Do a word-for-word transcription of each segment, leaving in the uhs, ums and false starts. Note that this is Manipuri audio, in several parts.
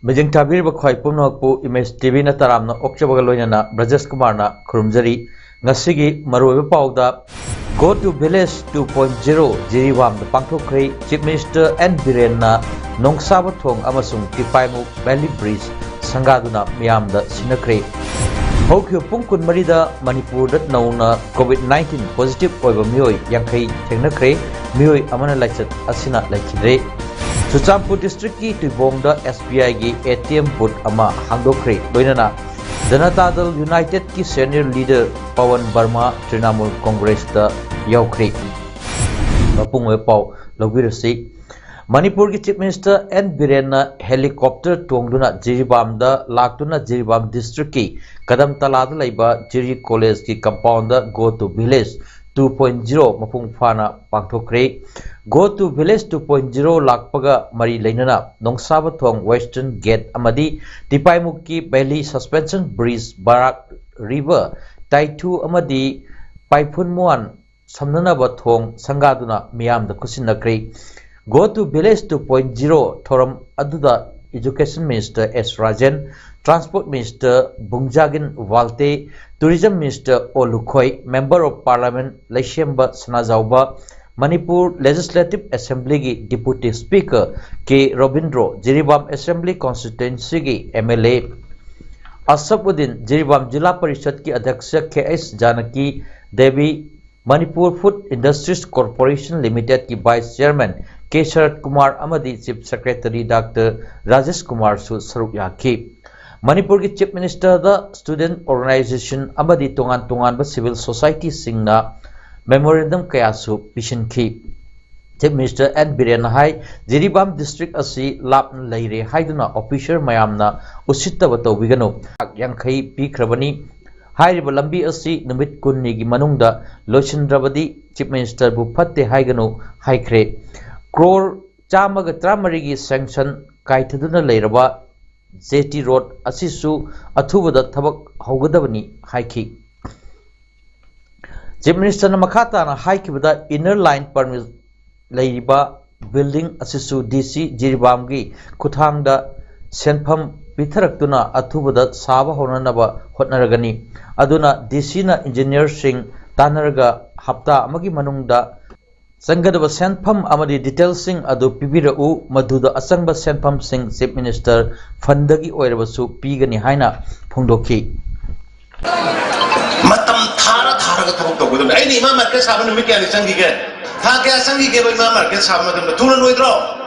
ꯃꯤꯠꯌꯦꯡ ꯊꯥꯕꯤꯔꯤꯕ ꯈ꯭ꯋꯥꯏ ꯄꯨꯝꯅꯃꯛꯄꯨ ꯏꯃꯦꯖ ꯇꯤ ꯚꯤꯅ ꯇꯔꯥꯝꯅ ꯑꯣꯛꯆꯕꯒ ꯂꯣꯏꯅꯅ ꯕ꯭ꯔꯖꯦꯁ ꯀꯨꯃꯥꯔꯅ ꯈꯨꯔꯨꯝꯖꯔꯤ꯫ ꯉꯁꯤꯒꯤ ꯃꯔꯨꯑꯣꯏꯕ ꯄꯥꯎꯗ, "Go to Village two point zero" ꯖꯤꯔꯤꯕꯥꯝꯗ ꯄꯥꯡꯊꯣꯛꯈ꯭ꯔꯦ꯫ ꯆꯤꯐ ꯃꯤꯅꯤꯁꯇꯔ ꯑꯦꯟ ꯕꯤꯔꯦꯟꯅ ꯅꯣꯡꯁꯥꯕ ꯊꯣꯡ ꯑꯃꯁꯨꯡ ꯇꯤꯄꯥꯏꯃꯨꯛ ꯚꯦꯂꯤ ꯕ꯭ꯔꯤꯖ ꯁꯪꯒꯥꯗꯨꯅ ꯃꯤꯌꯥꯝꯗ ꯁꯤꯟꯅꯈ꯭ꯔꯦ꯫ ꯍꯧꯈꯤꯕ ꯄꯨꯡ ꯀꯨꯟꯃꯔꯤꯗ ꯃꯅꯤꯄꯨꯔꯗ ꯅꯧꯅ ꯀꯣꯚꯤꯗ ꯅꯥꯏꯟꯇꯤꯟ ꯄꯣꯖꯤꯇꯤꯚ ꯑꯣꯏꯕ ꯃꯤꯑꯣꯏ ꯌꯥꯡꯈꯩ ꯊꯦꯡꯅꯈ꯭ꯔꯦ꯫ ꯃꯤꯑꯣꯏ ꯑꯃꯅ ꯂꯥꯏꯆꯠ ꯑꯁꯤꯅ ꯂꯩꯈꯤꯗ꯭ꯔꯦ꯫ ꯆꯨꯔꯆꯥꯟꯄꯨꯔ ꯗꯤꯁꯇ꯭ꯔꯤꯛꯀꯤ ꯇꯨꯏꯕꯣꯡꯗ ꯑꯦꯁ ꯕꯤ ꯑꯥꯏꯒꯤ ꯑꯦ ꯇꯤ ꯑꯦꯝ ꯕꯨꯠ ꯑꯃ ꯍꯥꯡꯗꯣꯛꯈ꯭ꯔꯦ꯫ ꯂꯣꯏꯅꯅ ꯖꯅꯇꯥ ꯗꯜ ꯌꯨꯅꯥꯏꯇꯦꯗꯀꯤ ꯁꯦꯅꯤꯌꯔ ꯂꯤꯗꯔ ꯄꯋꯟ ꯕꯔꯃꯥ ꯇ꯭ꯔꯤꯅꯥꯃꯨꯜ ꯀꯣꯡꯒ꯭ꯔꯦꯁꯇ ꯌꯥꯎꯈ꯭ꯔꯦ꯫ ꯃꯄꯨꯡ ꯑꯣꯏꯕ ꯄꯥꯎ ꯂꯧꯕꯤꯔꯁꯤ꯫ ꯃꯅꯤꯄꯨꯔꯒꯤ ꯆꯤꯐ ꯃꯤꯅꯤꯁꯇꯔ ꯑꯦꯟ ꯕꯤꯔꯦꯟꯅ ꯍꯦꯂꯤꯀꯣꯞꯇꯔ ꯇꯣꯡꯗꯨꯅ ꯖꯤꯔꯤꯕꯥꯝꯗ ꯂꯥꯛꯇꯨꯅ ꯖꯤꯔꯤꯕꯥꯝ ꯗꯤꯁꯇ꯭ꯔꯤꯛꯀꯤ ꯀꯗꯝ ꯇꯂꯥꯗ ꯂꯩꯕ ꯖꯤꯔꯤ ꯀꯣꯂꯦꯖꯀꯤ compound "Go to Village two point zero" ꯃꯄꯨꯡ ꯐꯥꯅ ꯄꯥꯡꯊꯣꯛꯈ꯭ꯔꯦ꯫ "Go to Village two point zero" ꯂꯥꯛꯄꯒ ꯃꯔꯤ ꯂꯩꯅꯅ ꯅꯣꯡꯁꯥꯕ ꯊꯣꯡ ꯋꯦꯁꯇꯔꯟ ꯒꯦꯠ ꯑꯃꯗꯤ ꯇꯤꯄꯥꯏꯃꯨꯛꯀꯤ ꯚꯦꯂꯤ ꯁꯁꯄꯦꯟꯁꯟ ꯕ꯭ꯔꯤꯖ, ꯕꯔꯥꯛ ꯔꯤꯚꯔ, ꯇꯥꯏꯊꯨ ꯑꯃꯗꯤ ꯄꯥꯏꯐꯨꯟꯃꯨꯋꯥꯟ ꯁꯝꯅꯅꯕ ꯊꯣꯡ ꯁꯪꯒꯥꯗꯨꯅ ꯃꯤꯌꯥꯝꯗ ꯈꯨꯠꯁꯤꯟꯅꯈ꯭ꯔꯦ꯫ "Go to Village two point zero" ꯊꯧꯔꯝ ꯑꯗꯨꯗ education minister S Rajen, transport minister ꯕꯨꯡꯖꯥꯒꯤꯟ Valte, tourism minister O Lukhoi, member of parliament Leishemba Sanajaoba, Manipur legislative ꯑꯦꯁꯦꯝꯕ꯭ꯂꯤꯒꯤ deputy speaker K Robindro, Jiribam assembly ꯀꯣꯟꯁꯇꯤꯇ꯭ꯋꯦꯟꯁꯤꯒꯤ M L A Ashab Uddin, Jiribam zila ꯄꯔꯤꯁꯠꯀꯤ ꯑꯗ꯭ꯌꯛꯁ K H Janaki Devi, Manipur food industries corporation ꯂꯤꯃꯤꯇꯦꯗꯀꯤ vice chairman K Sarat Kumar ꯑꯃꯗꯤ ꯆꯤꯐ ꯁꯦꯀ꯭ꯔꯦꯇꯔꯤ ꯗꯥꯛꯇꯔ ꯔꯥꯖꯦꯁ ꯀꯨꯃꯥꯔꯁꯨ ꯁꯔꯨꯛ ꯌꯥꯈꯤ꯫ ꯃꯅꯤꯄꯨꯔꯒꯤ ꯆꯤꯐ ꯃꯤꯅꯤꯁꯇꯔꯗ ꯁ꯭ꯇꯨꯗꯦꯟꯠ ꯑꯣꯔꯒꯅꯥꯏꯖꯦꯁꯟ ꯑꯃꯗꯤ ꯇꯣꯉꯥꯟ ꯇꯣꯉꯥꯟꯕ ꯁꯤꯚꯤꯜ ꯁꯣꯁꯥꯏꯇꯤꯁꯤꯡꯅ ꯃꯦꯃꯣꯔꯦꯟꯗꯝ ꯀꯌꯥꯁꯨ ꯄꯤꯁꯤꯟꯈꯤ꯫ ꯆꯤꯐ ꯃꯤꯅꯤꯁꯇꯔ ꯑꯦꯟ ꯕꯤꯔꯦꯟꯅ ꯍꯥꯏ, ꯖꯤꯔꯤꯕꯥꯝ ꯗꯤꯁꯇ꯭ꯔꯤꯛ ꯑꯁꯤ ꯂꯥꯞꯅ ꯂꯩꯔꯦ ꯍꯥꯏꯗꯨꯅ ꯑꯣꯐꯤꯁꯔ ꯃꯌꯥꯝꯅ ꯎꯁꯤꯠꯇꯕ ꯇꯧꯕꯤꯒꯅꯨ꯫ ꯂꯥꯈ ꯌꯥꯡꯈꯩ ꯄꯤꯈ꯭ꯔꯕꯅꯤ꯫ ꯍꯥꯏꯔꯤꯕ ꯂꯝꯕꯤ ꯑꯁꯤ ꯅꯨꯃꯤꯠ ꯀꯨꯟꯅꯤꯒꯤ ꯃꯅꯨꯡꯗ ꯂꯣꯏꯁꯤꯟꯗ꯭ꯔꯕꯗꯤ ꯆꯤꯐ ꯃꯤꯅꯤꯁꯇꯔꯕꯨ ꯐꯠꯇꯦ ꯍꯥꯏꯒꯅꯨ ꯍꯥꯏꯈ꯭ꯔꯦ꯫ ꯀ꯭ꯔꯣꯔ ꯆꯥꯝꯃꯒ ꯇꯔꯥꯃꯔꯤꯒꯤ ꯁꯦꯡꯁꯟ ꯀꯥꯏꯊꯗꯨꯅ ꯂꯩꯔꯕ ꯖꯦ ꯇꯤ ꯔꯣꯗ ꯑꯁꯤꯁꯨ ꯑꯊꯨꯕꯗ ꯊꯕꯛ ꯍꯧꯒꯗꯕꯅꯤ ꯍꯥꯏꯈꯤ꯫ ꯆꯤꯐ ꯃꯤꯅꯤꯁꯇꯔꯅ ꯃꯈꯥ ꯇꯥꯅ ꯍꯥꯏꯈꯤꯕꯗ, ꯏꯟꯅꯔ ꯂꯥꯏꯟ ꯄꯔꯃꯤꯠ ꯂꯩꯔꯤꯕ ꯕꯤꯜꯗꯤꯡ ꯑꯁꯤꯁꯨ ꯗꯤ ꯁꯤ ꯖꯤꯔꯤꯕꯥꯝꯒꯤ ꯈꯨꯠꯊꯥꯡꯗ ꯁꯦꯟꯐꯝ ꯄꯤꯊꯔꯛꯇꯨꯅ ꯑꯊꯨꯕꯗ ꯁꯥꯕ ꯍꯧꯅꯅꯕ ꯍꯣꯠꯅꯔꯒꯅꯤ꯫ ꯑꯗꯨꯅ ꯗꯤ ꯁꯤꯅ ꯏꯟꯖꯤꯅꯤꯌꯔꯁꯤꯡ ꯇꯥꯟꯅꯔꯒ ꯍꯞꯇꯥ ꯑꯃꯒꯤ ꯃꯅꯨꯡꯗ ꯆꯪꯒꯗꯕ ꯁꯦꯟꯐꯝ ꯑꯃꯗꯤ ꯗꯤꯇꯦꯜꯁꯤꯡ ꯑꯗꯨ ꯄꯤꯕꯤꯔꯛꯎ, ꯃꯗꯨꯗ ꯑꯆꯪꯕ ꯁꯦꯟꯐꯝꯁꯤꯡ ꯆꯤꯐ ꯃꯤꯅꯤꯁꯇꯔ ꯐꯟꯗꯒꯤ ꯑꯣꯏꯔꯕꯁꯨ ꯄꯤꯒꯅꯤ ꯍꯥꯏꯅ ꯐꯣꯡꯗꯣꯛꯈꯤ꯫ ꯃꯇꯝ ꯊꯥꯔ ꯊꯥꯔꯒ ꯊꯕꯛ ꯇꯧꯒꯗꯕꯅꯤ꯫ ꯑꯩꯅ ꯏꯃꯥ ꯃꯥꯔꯀꯦꯠ ꯁꯥꯕ ꯅꯨꯃꯤꯠ ꯀꯌꯥꯅꯤ ꯆꯪꯈꯤꯒꯦ? ꯊꯥ ꯀꯌꯥ ꯆꯪꯈꯤꯒꯦꯕ ꯏꯃꯥ ꯃꯥꯔꯀꯦꯠ ꯁꯥꯕ ꯃꯇꯝꯗ? ꯊꯨꯅ ꯂꯣꯏꯗ꯭ꯔꯣ?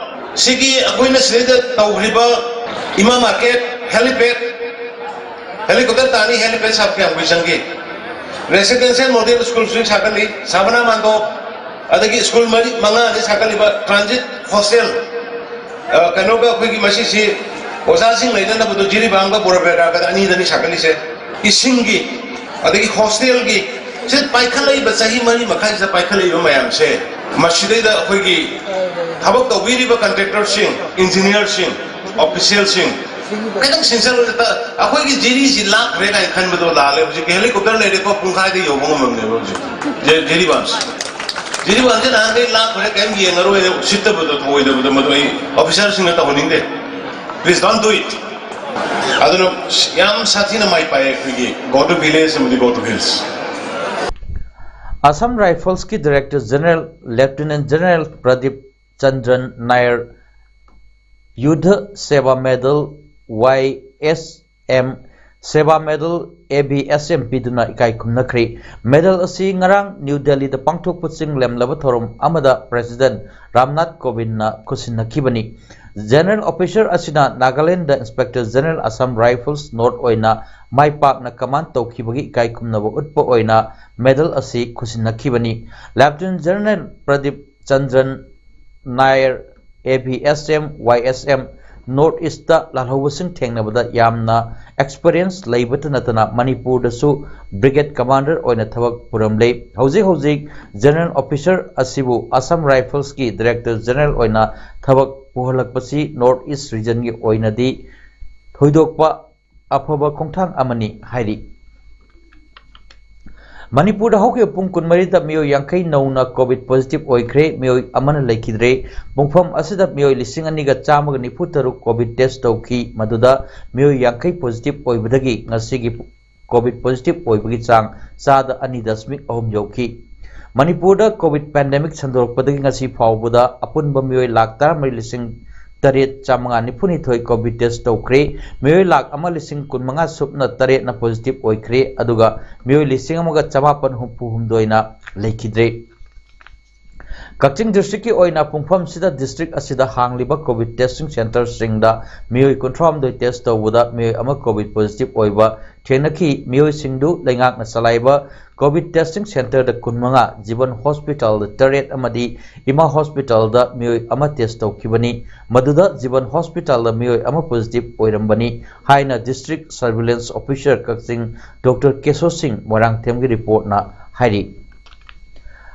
ꯁꯤꯒꯤ ꯑꯩꯈꯣꯏꯅ ꯁꯤꯗꯩꯗ ꯇꯧꯈ꯭ꯔꯤꯕ ꯏꯃꯥ ꯃꯥꯔꯀꯦꯠ, ꯍꯦꯂꯤꯄꯦꯗ, ꯍꯦꯂꯤꯀꯣꯞꯇꯔ ꯇꯥꯅꯤ, ꯍꯦꯂꯤꯄꯦꯗ ꯁꯥꯕ ꯀꯌꯥꯝ ꯀꯨꯏ ꯆꯪꯈꯤ? ꯔꯦꯁꯤꯗꯦꯟꯁꯤꯌꯦꯜ ꯃꯣꯗꯦꯜ ꯁ꯭ꯀꯨꯜꯁꯨ ꯁꯥꯒꯠꯂꯤ, ꯁꯥꯕꯅꯥ ꯃꯥꯟꯗꯣꯞ, ꯑꯗꯒꯤ ꯁ꯭ꯀꯨꯜ ꯃꯔꯤ ꯃꯉꯥꯅꯤ ꯁꯥꯒꯠꯂꯤꯕ ꯇ꯭ꯔꯥꯟꯖꯤꯠ ꯍꯣꯁꯇꯦꯜ, ꯑ, ꯀꯩꯅꯣꯒ ꯑꯩꯈꯣꯏꯒꯤ ꯃꯁꯤꯁꯤ ꯑꯣꯖꯥꯁꯤꯡ ꯂꯩꯅꯅꯕꯗꯣ ꯖꯤꯔꯤꯕꯥꯝꯒ ꯕꯣꯔꯕꯦꯔꯥꯒꯗ ꯑꯅꯤꯗꯅꯤ ꯁꯥꯒꯠꯂꯤꯁꯦ꯫ ꯏꯁꯤꯡꯒꯤ, ꯑꯗꯒꯤ ꯍꯣꯁꯇꯦꯜꯒꯤ, ꯁꯤ ꯄꯥꯏꯈꯠꯂꯛꯏꯕ ꯆꯍꯤ ꯃꯔꯤ ꯃꯈꯥꯏꯁꯤꯗ ꯄꯥꯏꯈꯠꯂꯛꯏꯕ ꯃꯌꯥꯝꯁꯦ, ꯃꯁꯤꯗꯩꯗ ꯑꯩꯈꯣꯏꯒꯤ ꯊꯕꯛ ꯇꯧꯕꯤꯔꯤꯕ ꯀꯟꯇ꯭ꯔꯦꯛꯇꯔꯁꯤꯡ, ꯏꯟꯖꯤꯅꯤꯌꯔꯁꯤꯡ, ꯑꯣꯐꯤꯁꯤꯌꯦꯜꯁꯤꯡ ꯈꯤꯇꯪ ꯁꯤꯟꯁꯤꯜꯂꯒ, ꯑꯩꯈꯣꯏꯒꯤ ꯖꯤꯔꯤꯁꯤ ꯂꯥꯞꯈ꯭ꯔꯦ ꯀꯥꯏꯅ ꯈꯟꯕꯗꯣ ꯂꯥꯜꯂꯦ꯫ ꯍꯧꯖꯤꯛꯇꯤ ꯍꯦꯂꯤꯀꯣꯞꯇꯔ ꯂꯩꯔꯦꯀꯣ, ꯄꯨꯡꯈꯥꯏꯗ ꯌꯧꯕ ꯉꯝꯃꯝꯅꯦꯕ ꯍꯧꯖꯤꯛ ꯖꯦ-, ꯖꯤꯔꯤꯕꯥꯝꯁꯦ꯫ ꯖꯤꯔꯤꯕꯥꯝꯁꯦ ꯅꯍꯥꯟꯈꯩ ꯂꯥꯞꯈ꯭ꯔꯦ, ꯀꯔꯤꯝ ꯌꯦꯡꯉꯔꯣꯏꯅ ꯎꯁꯤꯠꯇꯕꯗꯣ, ꯊꯧꯑꯣꯏꯗꯕꯗꯣ, ꯃꯗꯨ ꯑꯩ ꯑꯣꯐꯤꯁꯔꯁꯤꯡꯅ ꯇꯧꯍꯟꯅꯤꯡꯗꯦ꯫ Please don't do it. ꯑꯗꯨꯅ ꯌꯥꯝ ꯁꯥꯊꯤꯅ ꯃꯥꯏ ꯄꯥꯛꯑꯦ ꯑꯩꯈꯣꯏꯒꯤ Go to Village ꯑꯃꯗꯤ Go to Hills꯫ ꯑꯁꯥꯝ ꯔꯥꯏꯐꯜꯁꯀꯤ director general lieutenant general Pradeep Chandran Nair Yuddh Seva medal, Y S M Seva medal, A V S M ꯄꯤꯗꯨꯅ ꯏꯀꯥꯏ ꯈꯨꯝꯅꯈ꯭ꯔꯦ꯫ ꯃꯦꯗꯜ ꯑꯁꯤ ꯉꯔꯥꯡ ꯅ꯭ꯌꯨ ꯗꯦꯜꯂꯤꯗ ꯄꯥꯡꯊꯣꯛꯄ ꯆꯤꯡ ꯂꯦꯝꯂꯕ ꯊꯧꯔꯝ ꯑꯃꯗ ꯄ꯭ꯔꯦꯁꯤꯗꯦꯟꯠ ꯔꯥꯝꯅꯥꯊ ꯀꯣꯕꯤꯟꯗꯅ ꯈꯨꯠꯁꯤꯟꯅꯈꯤꯕꯅꯤ꯫ ꯖꯦꯅꯔꯦꯜ ꯑꯣꯐꯤꯁꯔ ꯑꯁꯤꯅ Nagaland inspector general Assam rifles north ꯑꯣꯏꯅ ꯃꯥꯏ ꯄꯥꯛꯅ ꯀꯃꯥꯟ ꯇꯧꯈꯤꯕꯒꯤ ꯏꯀꯥꯏ ꯈꯨꯝꯅꯕ ꯎꯠꯄ ꯑꯣꯏꯅ ꯃꯦꯗꯜ ꯑꯁꯤ ꯈꯨꯠꯁꯤꯟꯅꯈꯤꯕꯅꯤ꯫ ꯂꯦꯐꯇꯤꯅꯦꯟꯠ general Pradeep Chandran ꯅꯥꯌꯔ, A B S M Y S M, North East ꯇ ꯂꯥꯜꯍꯧꯕꯁꯤꯡ ꯊꯦꯡꯅꯕꯗ ꯌꯥꯝꯅ experience ꯂꯩꯕꯇ ꯅꯠꯇꯅ ꯃꯅꯤꯄꯨꯔꯗꯁꯨ brigade commander ꯑꯣꯏꯅ ꯊꯕꯛ ꯄꯨꯔꯝꯂꯦ꯫ ꯍꯧꯖꯤꯛ ꯍꯧꯖꯤꯛ General Officer ꯑꯁꯤꯕꯨ Assam Rifles ꯀꯤ Director General ꯑꯣꯏꯅ ꯊꯕꯛ ꯄꯨꯍꯜꯂꯛꯄꯁꯤ North East Region ꯒꯤ ꯑꯣꯏꯅꯗꯤ ꯊꯣꯏꯗꯣꯛꯄ ꯑꯐꯕ ꯈꯣꯡꯊꯥꯡ ꯑꯃꯅꯤ ꯍꯥꯏꯔꯤ꯫ ꯃꯅꯤꯄꯨꯔꯗ ꯍꯧꯈꯤꯕ ꯄꯨꯡ ꯀꯨꯟꯃꯔꯤꯗ ꯃꯤꯑꯣꯏ ꯌꯥꯡꯈꯩ ꯅꯧꯅ COVID positive ꯑꯣꯏꯈ꯭ꯔꯦ, ꯃꯤꯑꯣꯏ ꯑꯃꯅ ꯂꯩꯈꯤꯗ꯭ꯔꯦ꯫ ꯄꯨꯡꯐꯝ ꯑꯁꯤꯗ ꯃꯤꯑꯣꯏ ꯂꯤꯁꯤꯡ ꯑꯅꯤꯒ ꯆꯥꯝꯃꯒ ꯅꯤꯐꯨ ꯇꯔꯨꯛ COVID test ꯇꯧꯈꯤ, ꯃꯗꯨꯗ ꯃꯤꯑꯣꯏ ꯌꯥꯡꯈꯩ positive ꯑꯣꯏꯕꯗꯒꯤ ꯉꯁꯤꯒꯤ COVID positive ꯑꯣꯏꯕꯒꯤ ꯆꯥꯡ ꯆꯥꯗ ꯑꯅꯤ ꯗꯁꯃꯤꯛ ꯑꯍꯨꯝ ꯌꯧꯈꯤ꯫ ꯃꯅꯤꯄꯨꯔꯗ COVID pandemic ꯁꯟꯗꯣꯔꯛꯄꯗꯒꯤ ꯉꯁꯤ ꯐꯥꯎꯕꯗ ꯑꯄꯨꯟꯕ ꯃꯤꯑꯣꯏ ꯂꯥꯈ ꯇꯔꯥꯃꯔꯤ ꯂꯤꯁꯤꯡ ꯇꯔꯦꯠ ꯆꯥꯝꯃꯉꯥ ꯅꯤꯐꯨ ꯅꯤꯊꯣꯏ COVID test ꯇꯧꯈ꯭ꯔꯦ꯫ ꯃꯤꯑꯣꯏ ꯂꯥꯈ ꯑꯃ ꯂꯤꯁꯤꯡ ꯀꯨꯟꯃꯉꯥ ꯁꯨꯞꯅ ꯇꯔꯦꯠꯅ positive ꯑꯣꯏꯈ꯭ꯔꯦ, ꯑꯗꯨꯒ ꯃꯤꯑꯣꯏ ꯂꯤꯁꯤꯡ ꯑꯃꯒ ꯆꯃꯥꯄꯟ ꯍꯨꯝꯐꯨ ꯍꯨꯝꯗꯣꯏꯅ ꯂꯩꯈꯤꯗ꯭ꯔꯦ꯫ ꯀꯛꯆꯤꯡ district ꯀꯤ ꯑꯣꯏꯅ ꯄꯨꯡꯐꯝꯁꯤꯗ district ꯑꯁꯤꯗ ꯍꯥꯡꯂꯤꯕ COVID testing centre ꯁꯤꯡꯗ ꯃꯤꯑꯣꯏ ꯀꯨꯟꯊ꯭ꯔꯥꯍꯨꯝꯗꯣꯏ test ꯇꯧꯕꯗ ꯃꯤꯑꯣꯏ ꯑꯃ COVID positive ꯑꯣꯏꯕ ꯊꯦꯡꯅꯈꯤ꯫ ꯃꯤꯑꯣꯏꯁꯤꯡꯗꯨ ꯂꯩꯉꯥꯛꯅ ꯆꯂꯥꯏꯕ COVID testing centre ꯗ ꯀꯨꯟꯃꯉꯥ, ꯖꯤꯕꯟ hospital ꯗ ꯇꯔꯦꯠ ꯑꯃꯗꯤ ꯏꯃꯥ hospital ꯗ ꯃꯤꯑꯣꯏ ꯑꯃ test ꯇꯧꯈꯤꯕꯅꯤ꯫ ꯃꯗꯨꯗ ꯖꯤꯕꯟ hospital ꯗ ꯃꯤꯑꯣꯏ ꯑꯃ positive ꯑꯣꯏꯔꯝꯕꯅꯤ ꯍꯥꯏꯅ District Surveillance Officer ꯀꯛꯆꯤꯡ Doctor ꯀꯦꯁꯣ ꯁꯤꯡ ꯃꯣꯏꯔꯥꯡꯊꯦꯝꯒꯤ report ꯅ ꯍꯥꯏꯔꯤ꯫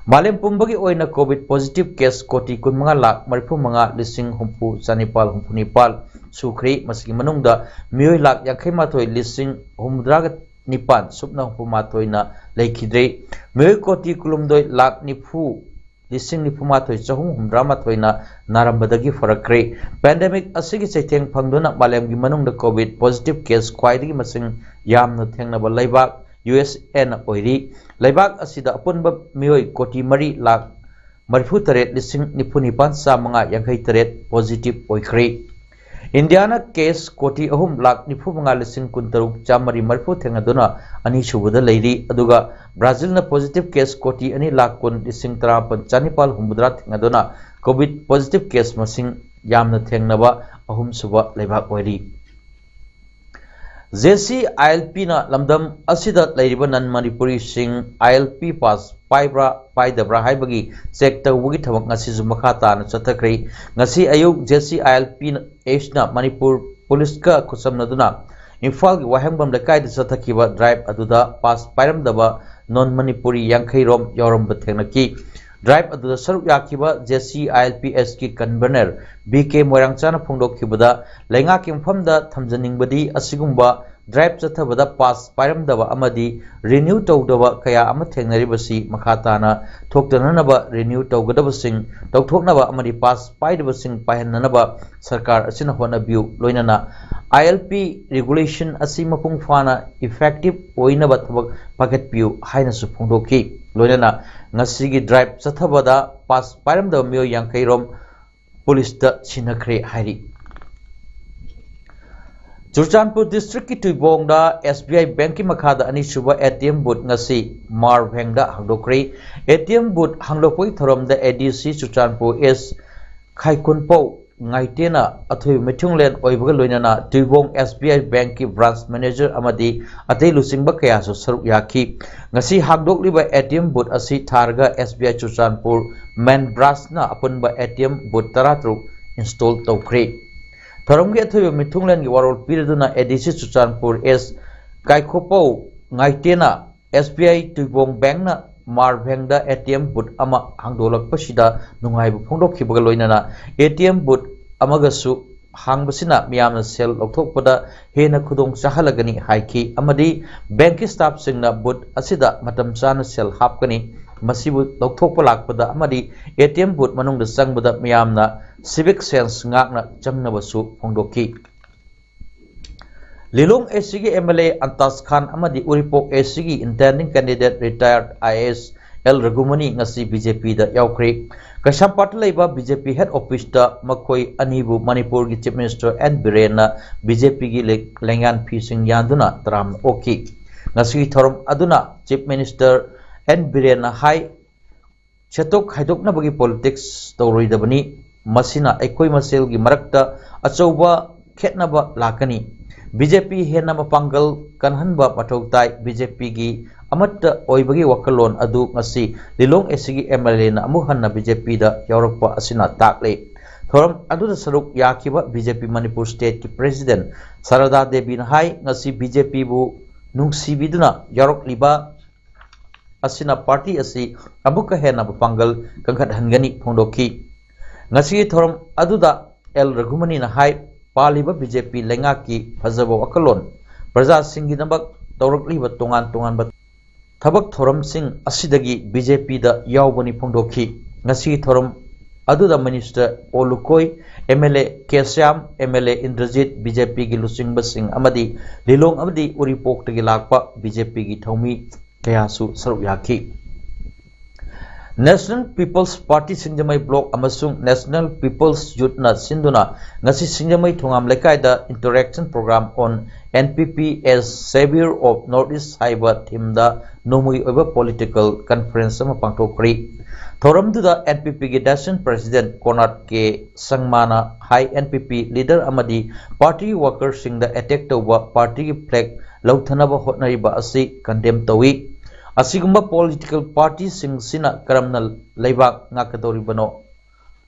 ꯃꯥꯂꯦꯝ ꯄꯨꯝꯕꯒꯤ ꯑꯣꯏꯅ COVID positive case ꯀꯣꯇꯤ ꯀꯨꯟꯃꯉꯥ ꯂꯥꯈ ꯃꯔꯤꯐꯨ ꯃꯉꯥ ꯂꯤꯁꯤꯡ ꯍꯨꯝꯐꯨ ꯆꯥꯅꯤꯄꯥꯜ ꯍꯨꯝꯐꯨ ꯅꯤꯄꯥꯜ ꯁꯨꯈ꯭ꯔꯦ꯫ ꯃꯁꯤꯒꯤ ꯃꯅꯨꯡꯗ ꯃꯤꯑꯣꯏ ꯂꯥꯈ ꯌꯥꯡꯈꯩ ꯃꯥꯊꯣꯏ ꯂꯤꯁꯤꯡ ꯍꯨꯝꯐꯨꯇꯔꯥꯒ ꯅꯤꯄꯥꯜ ꯁꯨꯞꯅ ꯍꯨꯝꯐꯨ ꯃꯥꯊꯣꯏꯅ ꯂꯩꯈꯤꯗ꯭ꯔꯦ꯫ ꯃꯤꯑꯣꯏ ꯀꯣꯇꯤ ꯀꯨꯟꯍꯨꯝꯗꯣꯏ ꯂꯥꯈ ꯅꯤꯐꯨ ꯂꯤꯁꯤꯡ ꯅꯤꯐꯨ ꯃꯥꯊꯣꯏ ꯆꯍꯨꯝ ꯍꯨꯝꯐꯨꯇꯔꯥ ꯃꯥꯊꯣꯏꯅ ꯅꯥꯔꯝꯕꯗꯒꯤ ꯐꯔꯛꯈ꯭ꯔꯦ꯫ Pandemic ꯑꯁꯤꯒꯤ ꯆꯩꯊꯦꯡ ꯐꯪꯗꯨꯅ ꯃꯥꯂꯦꯝꯒꯤ ꯃꯅꯨꯡꯗ COVID positive case ꯈ꯭ꯋꯥꯏꯗꯒꯤ ꯃꯁꯤꯡ ꯌꯥꯝꯅ ꯊꯦꯡꯅꯕ ꯂꯩꯕꯥꯛ U S A ꯅ ꯑꯣꯏꯔꯤ꯫ ꯂꯩꯕꯥꯛ ꯑꯁꯤꯗ ꯑꯄꯨꯟꯕ ꯃꯤꯑꯣꯏ ꯀꯣꯇꯤ ꯃꯔꯤ ꯂꯥꯈ ꯃꯔꯤꯐꯨ ꯇꯔꯦꯠ ꯂꯤꯁꯤꯡ ꯅꯤꯐꯨ ꯅꯤꯄꯥꯜ ꯆꯥꯝꯃꯉꯥ ꯌꯥꯡꯈꯩ ꯇꯔꯦꯠ positive ꯑꯣꯏꯈ꯭ꯔꯦ꯫ ꯏꯟꯗꯤꯌꯥꯅ case ꯀꯣꯇꯤ ꯑꯍꯨꯝ ꯂꯥꯈ ꯅꯤꯐꯨ ꯃꯉꯥ ꯂꯤꯁꯤꯡ ꯀꯨꯟꯇꯔꯨꯛ ꯆꯥꯝꯃꯔꯤ ꯃꯔꯤꯐꯨ ꯊꯦꯡꯅꯗꯨꯅ ꯑꯅꯤꯁꯨꯕꯗ ꯂꯩꯔꯤ, ꯑꯗꯨꯒ ꯕ꯭ꯔꯥꯖꯤꯜꯅ positive case ꯀꯣꯇꯤ ꯑꯅꯤ ꯂꯥꯈ ꯀꯨꯟ ꯂꯤꯁꯤꯡ ꯇꯔꯥꯃꯥꯄꯜ ꯆꯥꯅꯤꯄꯥꯜ ꯍꯨꯝꯐꯨꯇꯔꯥ ꯊꯦꯡꯅꯗꯨꯅ COVID positive case ꯃꯁꯤꯡ ꯌꯥꯝꯅ ꯊꯦꯡꯅꯕ ꯑꯍꯨꯝꯁꯨꯕ ꯂꯩꯕꯥꯛ ꯑꯣꯏꯔꯤ꯫ ꯖꯦ ꯁꯤ ꯑꯥꯏ ꯑꯦꯜ ꯄꯤꯅ ꯂꯝꯗꯝ ꯑꯁꯤꯗ ꯂꯩꯔꯤꯕ ꯅꯟ ꯃꯅꯤꯄꯨꯔꯤꯁꯤꯡ ꯑꯥꯏ ꯑꯦꯜ ꯄꯤ ꯄꯥꯁ ꯄꯥꯏꯕ꯭ꯔꯥ ꯄꯥꯏꯗꯕ꯭ꯔꯥ ꯍꯥꯏꯕꯒꯤ ꯆꯦꯛ ꯇꯧꯕꯒꯤ ꯊꯕꯛ ꯉꯁꯤꯁꯨ ꯃꯈꯥ ꯇꯥꯅ ꯆꯠꯊꯈ꯭ꯔꯦ꯫ ꯉꯁꯤ ꯑꯌꯨꯛ ꯖꯦ ꯁꯤ ꯑꯥꯏ ꯑꯦꯜ ꯄꯤ ꯑꯦꯁꯅ ꯃꯅꯤꯄꯨꯔ ꯄꯨꯂꯤꯁꯀ ꯈꯨꯠꯁꯝꯅꯗꯨꯅ ꯏꯝꯐꯥꯜꯒꯤ ꯋꯥꯍꯦꯡꯕꯝ ꯂꯩꯀꯥꯏꯗ ꯆꯠꯊꯈꯤꯕ ꯗ꯭ꯔꯥꯏꯚ ꯑꯗꯨꯗ ꯄꯥꯁ ꯄꯥꯏꯔꯝꯗꯕ ꯅꯣꯟ ꯃꯅꯤꯄꯨꯔꯤ ꯌꯥꯡꯈꯩ ꯔꯣꯝ ꯌꯥꯎꯔꯝꯕ ꯊꯦꯡꯅꯈꯤ꯫ ꯗ꯭ꯔꯥꯏꯚ ꯑꯗꯨꯗ ꯁꯔꯨꯛ ꯌꯥꯈꯤꯕ J C I L P ꯑꯦꯁꯀꯤ ꯀꯟꯚꯦꯅꯔ ꯕꯤ ꯀꯦ ꯃꯣꯏꯔꯥꯡꯆꯥꯅ ꯐꯣꯡꯗꯣꯛꯈꯤꯕꯗ, ꯂꯩꯉꯥꯛꯀꯤ ꯃꯐꯝꯗ ꯊꯝꯖꯅꯤꯡꯕꯗꯤ ꯑꯁꯤꯒꯨꯝꯕ ꯗ꯭ꯔꯥꯏꯚ ꯆꯠꯊꯕꯗ ꯄꯥꯁ ꯄꯥꯏꯔꯝꯗꯕ ꯑꯃꯗꯤ ꯔꯤꯅ꯭ꯌꯨ ꯇꯧꯗꯕ ꯀꯌꯥ ꯑꯃ ꯊꯦꯡꯅꯔꯤꯕꯁꯤ ꯃꯈꯥ ꯇꯥꯅ ꯊꯣꯛꯇꯅꯅꯕ ꯔꯤꯅ꯭ꯌꯨ ꯇꯧꯒꯗꯕꯁꯤꯡ ꯇꯧꯊꯣꯛꯅꯕ ꯑꯃꯗꯤ ꯄꯥꯁ ꯄꯥꯏꯗꯕꯁꯤꯡ ꯄꯥꯏꯍꯟꯅꯅꯕ ꯁꯔꯀꯥꯔ ꯑꯁꯤꯅ ꯍꯣꯠꯅꯕꯤꯌꯨ꯫ ꯂꯣꯏꯅꯅ ꯑꯥꯏ ꯑꯦꯜ ꯄꯤ ꯔꯤꯒꯨꯂꯦꯁꯟ ꯑꯁꯤ ꯃꯄꯨꯡ ꯐꯥꯅ ꯏꯐꯦꯛꯇꯤꯚ ꯑꯣꯏꯅꯕ ꯊꯕꯛ ꯄꯥꯏꯈꯠꯄꯤꯌꯨ ꯍꯥꯏꯅꯁꯨ ꯐꯣꯡꯗꯣꯛꯈꯤ꯫ ꯂꯣꯏꯅꯅ ꯉꯁꯤꯒꯤ ꯗ꯭ꯔꯥꯏꯚ ꯆꯠꯊꯕꯗ ꯄꯥꯁ ꯄꯥꯏꯔꯝꯗꯕ ꯃꯤꯑꯣꯏ ꯌꯥꯡꯈꯩ ꯔꯣꯝ ꯄꯨꯂꯤꯁꯇ ꯁꯤꯟꯅꯈ꯭ꯔꯦ ꯍꯥꯏꯔꯤ꯫ ꯆꯨꯔꯆꯥꯟꯄꯨꯔ ꯗꯤꯁꯇ꯭ꯔꯤꯛꯀꯤ ꯇꯨꯏꯕꯣꯡꯗ ꯑꯦꯁ ꯕꯤ ꯑꯥꯏ ꯕꯦꯡꯛꯀꯤ ꯃꯈꯥꯗ ꯑꯅꯤꯁꯨꯕ ꯑꯦ ꯇꯤ ꯑꯦꯝ ꯕꯨꯠ ꯉꯁꯤ ꯃꯥꯔ ꯚꯦꯡꯗ ꯍꯥꯡꯗꯣꯛꯈ꯭ꯔꯦ꯫ ꯑꯦ ꯇꯤ ꯑꯦꯝ ꯕꯨꯠ ꯍꯥꯡꯗꯣꯛꯄꯒꯤ ꯊꯧꯔꯝꯗ ꯑꯦ ꯗꯤ ꯁꯤ ꯆꯨꯔꯆꯥꯟꯄꯨꯔ ꯑꯦꯁ ꯈꯥꯏꯈꯨꯟꯄꯧ ꯉꯥꯏꯇꯦꯅ ꯑꯊꯣꯏꯕ ꯃꯤꯊꯨꯡꯂꯦꯟ ꯑꯣꯏꯕꯒ ꯂꯣꯏꯅꯅ ꯇꯨꯏꯕꯣꯡ ꯑꯦꯁ ꯕꯤ ꯑꯥꯏ ꯕꯦꯡꯛꯀꯤ ꯕ꯭ꯔꯥꯟꯁ ꯃꯦꯅꯦꯖꯔ ꯑꯃꯗꯤ ꯑꯇꯩ ꯂꯨꯆꯤꯡꯕ ꯀꯌꯥꯁꯨ ꯁꯔꯨꯛ ꯌꯥꯈꯤ꯫ ꯉꯁꯤ ꯍꯥꯡꯗꯣꯛꯂꯤꯕ ꯑꯦ ꯇꯤ ꯑꯦꯝ ꯕꯨꯠ ꯑꯁꯤ ꯊꯥꯔꯒ ꯑꯦꯁ ꯕꯤ ꯑꯥꯏ ꯆꯨꯔꯆꯥꯟꯄꯨꯔ ꯃꯦꯟ ꯕ꯭ꯔꯥꯟꯁꯅ ꯑꯄꯨꯟꯕ ꯑꯦ ꯇꯤ ꯑꯦꯝ ꯕꯨꯠ ꯇꯔꯥꯇꯔꯨꯛ ꯏꯟꯁꯇꯣꯜ ꯇꯧꯈ꯭ꯔꯦ꯫ ꯊꯧꯔꯝꯒꯤ ꯑꯊꯣꯏꯕ ꯃꯤꯊꯨꯡꯂꯦꯟꯒꯤ ꯋꯥꯔꯣꯜ ꯄꯤꯔꯗꯨꯅ A D C Churachandpur S Kaikhopau ꯉꯥꯏꯇꯦꯅ ꯑꯦꯁ ꯕꯤ ꯑꯥꯏ ꯇꯨꯏꯕꯣꯡ ꯕꯦꯡꯛꯅ ꯃꯥꯔ ꯚꯦꯡꯗ ꯑꯦ ꯇꯤ ꯑꯦꯝ ꯕꯨꯠ ꯑꯃ ꯍꯥꯡꯗꯣꯛꯂꯛꯄꯁꯤꯗ ꯅꯨꯡꯉꯥꯏꯕ ꯐꯣꯡꯗꯣꯛꯈꯤꯕꯒ ꯂꯣꯏꯅꯅ ꯑꯦ ꯇꯤ ꯑꯦꯝ ꯕꯨꯠ ꯑꯃꯒꯁꯨ ꯍꯥꯡꯕꯁꯤꯅ ꯃꯤꯌꯥꯝꯅ ꯁꯦꯜ ꯂꯧꯊꯣꯛꯄꯗ ꯍꯦꯟꯅ ꯈꯨꯗꯣꯡ ꯆꯥꯍꯜꯂꯒꯅꯤ ꯍꯥꯏꯈꯤ ꯑꯃꯗꯤ ꯕꯦꯡꯛꯀꯤ ꯁ꯭ꯇꯥꯐꯁꯤꯡꯅ ꯕꯨꯠ ꯑꯁꯤꯗ ꯃꯇꯝ ꯆꯥꯅ ꯁꯦꯜ ꯍꯥꯞꯀꯅꯤ꯫ ꯃꯁꯤꯕꯨ ꯂꯧꯊꯣꯛꯄ ꯂꯥꯛꯄꯗ ꯑꯃꯗꯤ ꯑꯦ ꯇꯤ ꯑꯦꯝ ꯕꯨꯠ ꯃꯅꯨꯡꯗ ꯆꯪꯕꯗ ꯃꯤꯌꯥꯝꯅ ꯁꯤꯚꯤꯛ ꯁꯦꯟꯁ ꯉꯥꯛꯅ ꯆꯪꯅꯕꯁꯨ ꯐꯣꯡꯗꯣꯛꯈꯤ꯫ ꯂꯤꯂꯣꯡ ꯑꯦ ꯁꯤꯒꯤ ꯑꯦꯝ ꯑꯦꯜ ꯑꯦ ꯑꯟꯇꯥꯖ ꯈꯥꯟ ꯑꯃꯗꯤ ꯎꯔꯤꯄꯣꯛ ꯑꯦ ꯁꯤꯒꯤ ꯏꯟꯇꯦꯟꯗꯤꯡ ꯀꯦꯟꯗꯤꯗꯦꯠ ꯔꯤꯇꯥꯌꯔꯗ I A S L Raghumani ꯉꯁꯤ ꯕꯤ ꯖꯦ ꯄꯤꯗ ꯌꯥꯎꯈ꯭ꯔꯦ꯫ ꯀꯩꯁꯥꯝꯄꯥꯠꯇ ꯂꯩꯕ ꯕꯤ ꯖꯦ ꯄꯤ ꯍꯦꯗ ꯑꯣꯐꯤꯁꯇ ꯃꯈꯣꯏ ꯑꯅꯤꯕꯨ ꯃꯅꯤꯄꯨꯔꯒꯤ ꯆꯤꯐ ꯃꯤꯅꯤꯁꯇꯔ ꯑꯦꯟ ꯕꯤꯔꯦꯟꯅ ꯕꯤ ꯖꯦ ꯄꯤꯒꯤ ꯂꯦꯡꯌꯥꯟ ꯐꯤꯁꯤꯡ ꯌꯥꯟꯗꯨꯅ ꯇꯔꯥꯝꯅ ꯑꯣꯛꯈꯤ꯫ ꯉꯁꯤꯒꯤ ꯊꯧꯔꯝ ꯑꯗꯨꯅ ꯆꯤꯐ ꯃꯤꯅꯤꯁꯇꯔ ꯑꯦꯟ ꯕꯤꯔꯦꯟꯅ ꯍꯥꯏ, ꯁꯦꯠꯇꯣꯛ ꯈꯥꯏꯗꯣꯛꯅꯕꯒꯤ ꯄꯣꯂꯤꯇꯤꯛꯁ ꯇꯧꯔꯣꯏꯗꯕꯅꯤ꯫ ꯃꯁꯤꯅ ꯑꯩꯈꯣꯏ ꯃꯁꯦꯜꯒꯤ ꯃꯔꯛꯇ ꯑꯆꯧꯕ ꯈꯦꯠꯅꯕ ꯂꯥꯛꯀꯅꯤ꯫ ꯕꯤ ꯖꯦ ꯄꯤ ꯍꯦꯟꯅ ꯃꯄꯥꯡꯒꯜ ꯀꯟꯍꯟꯕ ꯃꯊꯧ ꯇꯥꯏ꯫ ꯕꯤ ꯖꯦ ꯄꯤꯒꯤ ꯑꯃꯠꯇ ꯑꯣꯏꯕꯒꯤ ꯋꯥꯈꯜꯂꯣꯟ ꯑꯗꯨ ꯉꯁꯤ ꯂꯤꯂꯣꯡ ꯑꯦ ꯁꯤꯒꯤ ꯑꯦꯝ ꯑꯦꯜ ꯑꯦꯅ ꯑꯃꯨꯛ ꯍꯟꯅ ꯕꯤ ꯖꯦ ꯄꯤꯗ ꯌꯥꯎꯔꯛꯄ ꯑꯁꯤꯅ ꯇꯥꯛꯂꯤ꯫ ꯊꯧꯔꯝ ꯑꯗꯨꯗ ꯁꯔꯨꯛ ꯌꯥꯈꯤꯕ ꯕꯤ ꯖꯦ ꯄꯤ ꯃꯅꯤꯄꯨꯔ ꯁ꯭ꯇꯦꯠꯀꯤ ꯄ꯭ꯔꯦꯁꯤꯗꯦꯟꯠ ꯁꯔꯗꯥ ꯗꯦꯕꯤꯅ ꯍꯥꯏ, ꯉꯁꯤ ꯕꯤ ꯖꯦ ꯄꯤꯕꯨ ꯅꯨꯡꯁꯤꯕꯤꯗꯨꯅ ꯌꯥꯎꯔꯛꯂꯤꯕ ꯑꯁꯤꯅ ꯄꯥꯔꯇꯤ ꯑꯁꯤ ꯑꯃꯨꯛꯀ ꯍꯦꯟꯅ ꯃꯄꯥꯡꯒꯜ ꯀꯟꯈꯠꯍꯟꯒꯅꯤ ꯐꯣꯡꯗꯣꯛꯈꯤ꯫ ꯉꯁꯤꯒꯤ ꯊꯧꯔꯝ ꯑꯗꯨꯗ ꯑꯦꯜ ꯔꯘꯨꯃꯅꯤꯅ ꯍꯥꯏ, ꯄꯥꯜꯂꯤꯕ ꯕꯤ ꯖꯦ ꯄꯤ ꯂꯩꯉꯥꯛꯀꯤ ꯐꯖꯕ ꯋꯥꯈꯜꯂꯣꯟ, ꯄ꯭ꯔꯖꯥꯁꯤꯡꯒꯤꯗꯃꯛ ꯇꯧꯔꯛꯂꯤꯕ ꯇꯣꯉꯥꯟ ꯇꯣꯉꯥꯟꯕ ꯊꯕꯛ ꯊꯧꯔꯝꯁꯤꯡ ꯑꯁꯤꯗꯒꯤ ꯕꯤ ꯖꯦ ꯄꯤꯗ ꯌꯥꯎꯕꯅꯤ ꯐꯣꯡꯗꯣꯛꯈꯤ꯫ ꯉꯁꯤꯒꯤ ꯊꯧꯔꯝ ꯑꯗꯨꯗ minister O Lukhoi, M L A K Shyam, M L A Indrajit, B J ꯄꯤꯒꯤ ꯂꯨꯆꯤꯡꯕꯁꯤꯡ ꯑꯃꯗꯤ ꯂꯤꯂꯣꯡ ꯑꯃꯗꯤ ꯎꯔꯤꯄꯣꯛꯇꯒꯤ ꯂꯥꯛꯄ ꯕꯤ ꯖꯦ ꯄꯤꯒꯤ ꯊꯧꯃꯤ ꯀꯌꯥꯁꯨ ꯁꯔꯨꯛ ꯌꯥꯈꯤ꯫ National People's Party ꯁꯤꯡꯖꯃꯩ ꯕ꯭ꯂꯣꯛ ꯑꯃꯁꯨꯡ National People's Youthꯅ ꯁꯤꯟꯗꯨꯅ ꯉꯁꯤ ꯁꯤꯡꯖꯃꯩ ꯊꯣꯉꯥꯝ ꯂꯩꯀꯥꯏꯗ Interaction Program on N P P as Savior of North East ꯍꯥꯏꯕ ꯊꯤꯝꯗ ꯅꯣꯡꯃꯒꯤ ꯑꯣꯏꯕ ꯄꯣꯂꯤꯇꯤꯀꯦꯜ ꯀꯟꯐꯔꯦꯟꯁ ꯑꯃ ꯄꯥꯡꯊꯣꯛꯈ꯭ꯔꯤ꯫ ꯊꯧꯔꯝꯗꯨꯗ ꯑꯦꯟ ꯄꯤ ꯄꯤꯒꯤ ꯗꯦꯁꯤꯡ president ꯀꯣꯅꯥꯔꯗ K ꯁꯪꯃꯥꯅ high, and P P leader ꯑꯃꯗꯤ ꯄꯥꯔꯇꯤ ꯋꯥꯀꯔꯁꯤꯡꯗ ꯑꯦꯇꯦꯛ ꯇꯧꯕ, ꯄꯥꯔꯇꯤꯒꯤ ꯐ꯭ꯂꯦꯒ ꯂꯧꯊꯅꯕ ꯍꯣꯠꯅꯔꯤꯕ ꯑꯁꯤ ꯀꯟꯗꯦꯝ ꯇꯧꯏ꯫ ꯑꯁꯤꯒꯨꯝꯕ ꯄꯣꯂꯤꯇꯤꯀꯦꯜ ꯄꯥꯔꯇꯤꯁꯤꯡꯁꯤꯅ ꯀꯔꯝꯅ ꯂꯩꯕꯥꯛ ꯉꯥꯛꯀꯗꯧꯔꯤꯕꯅꯣ?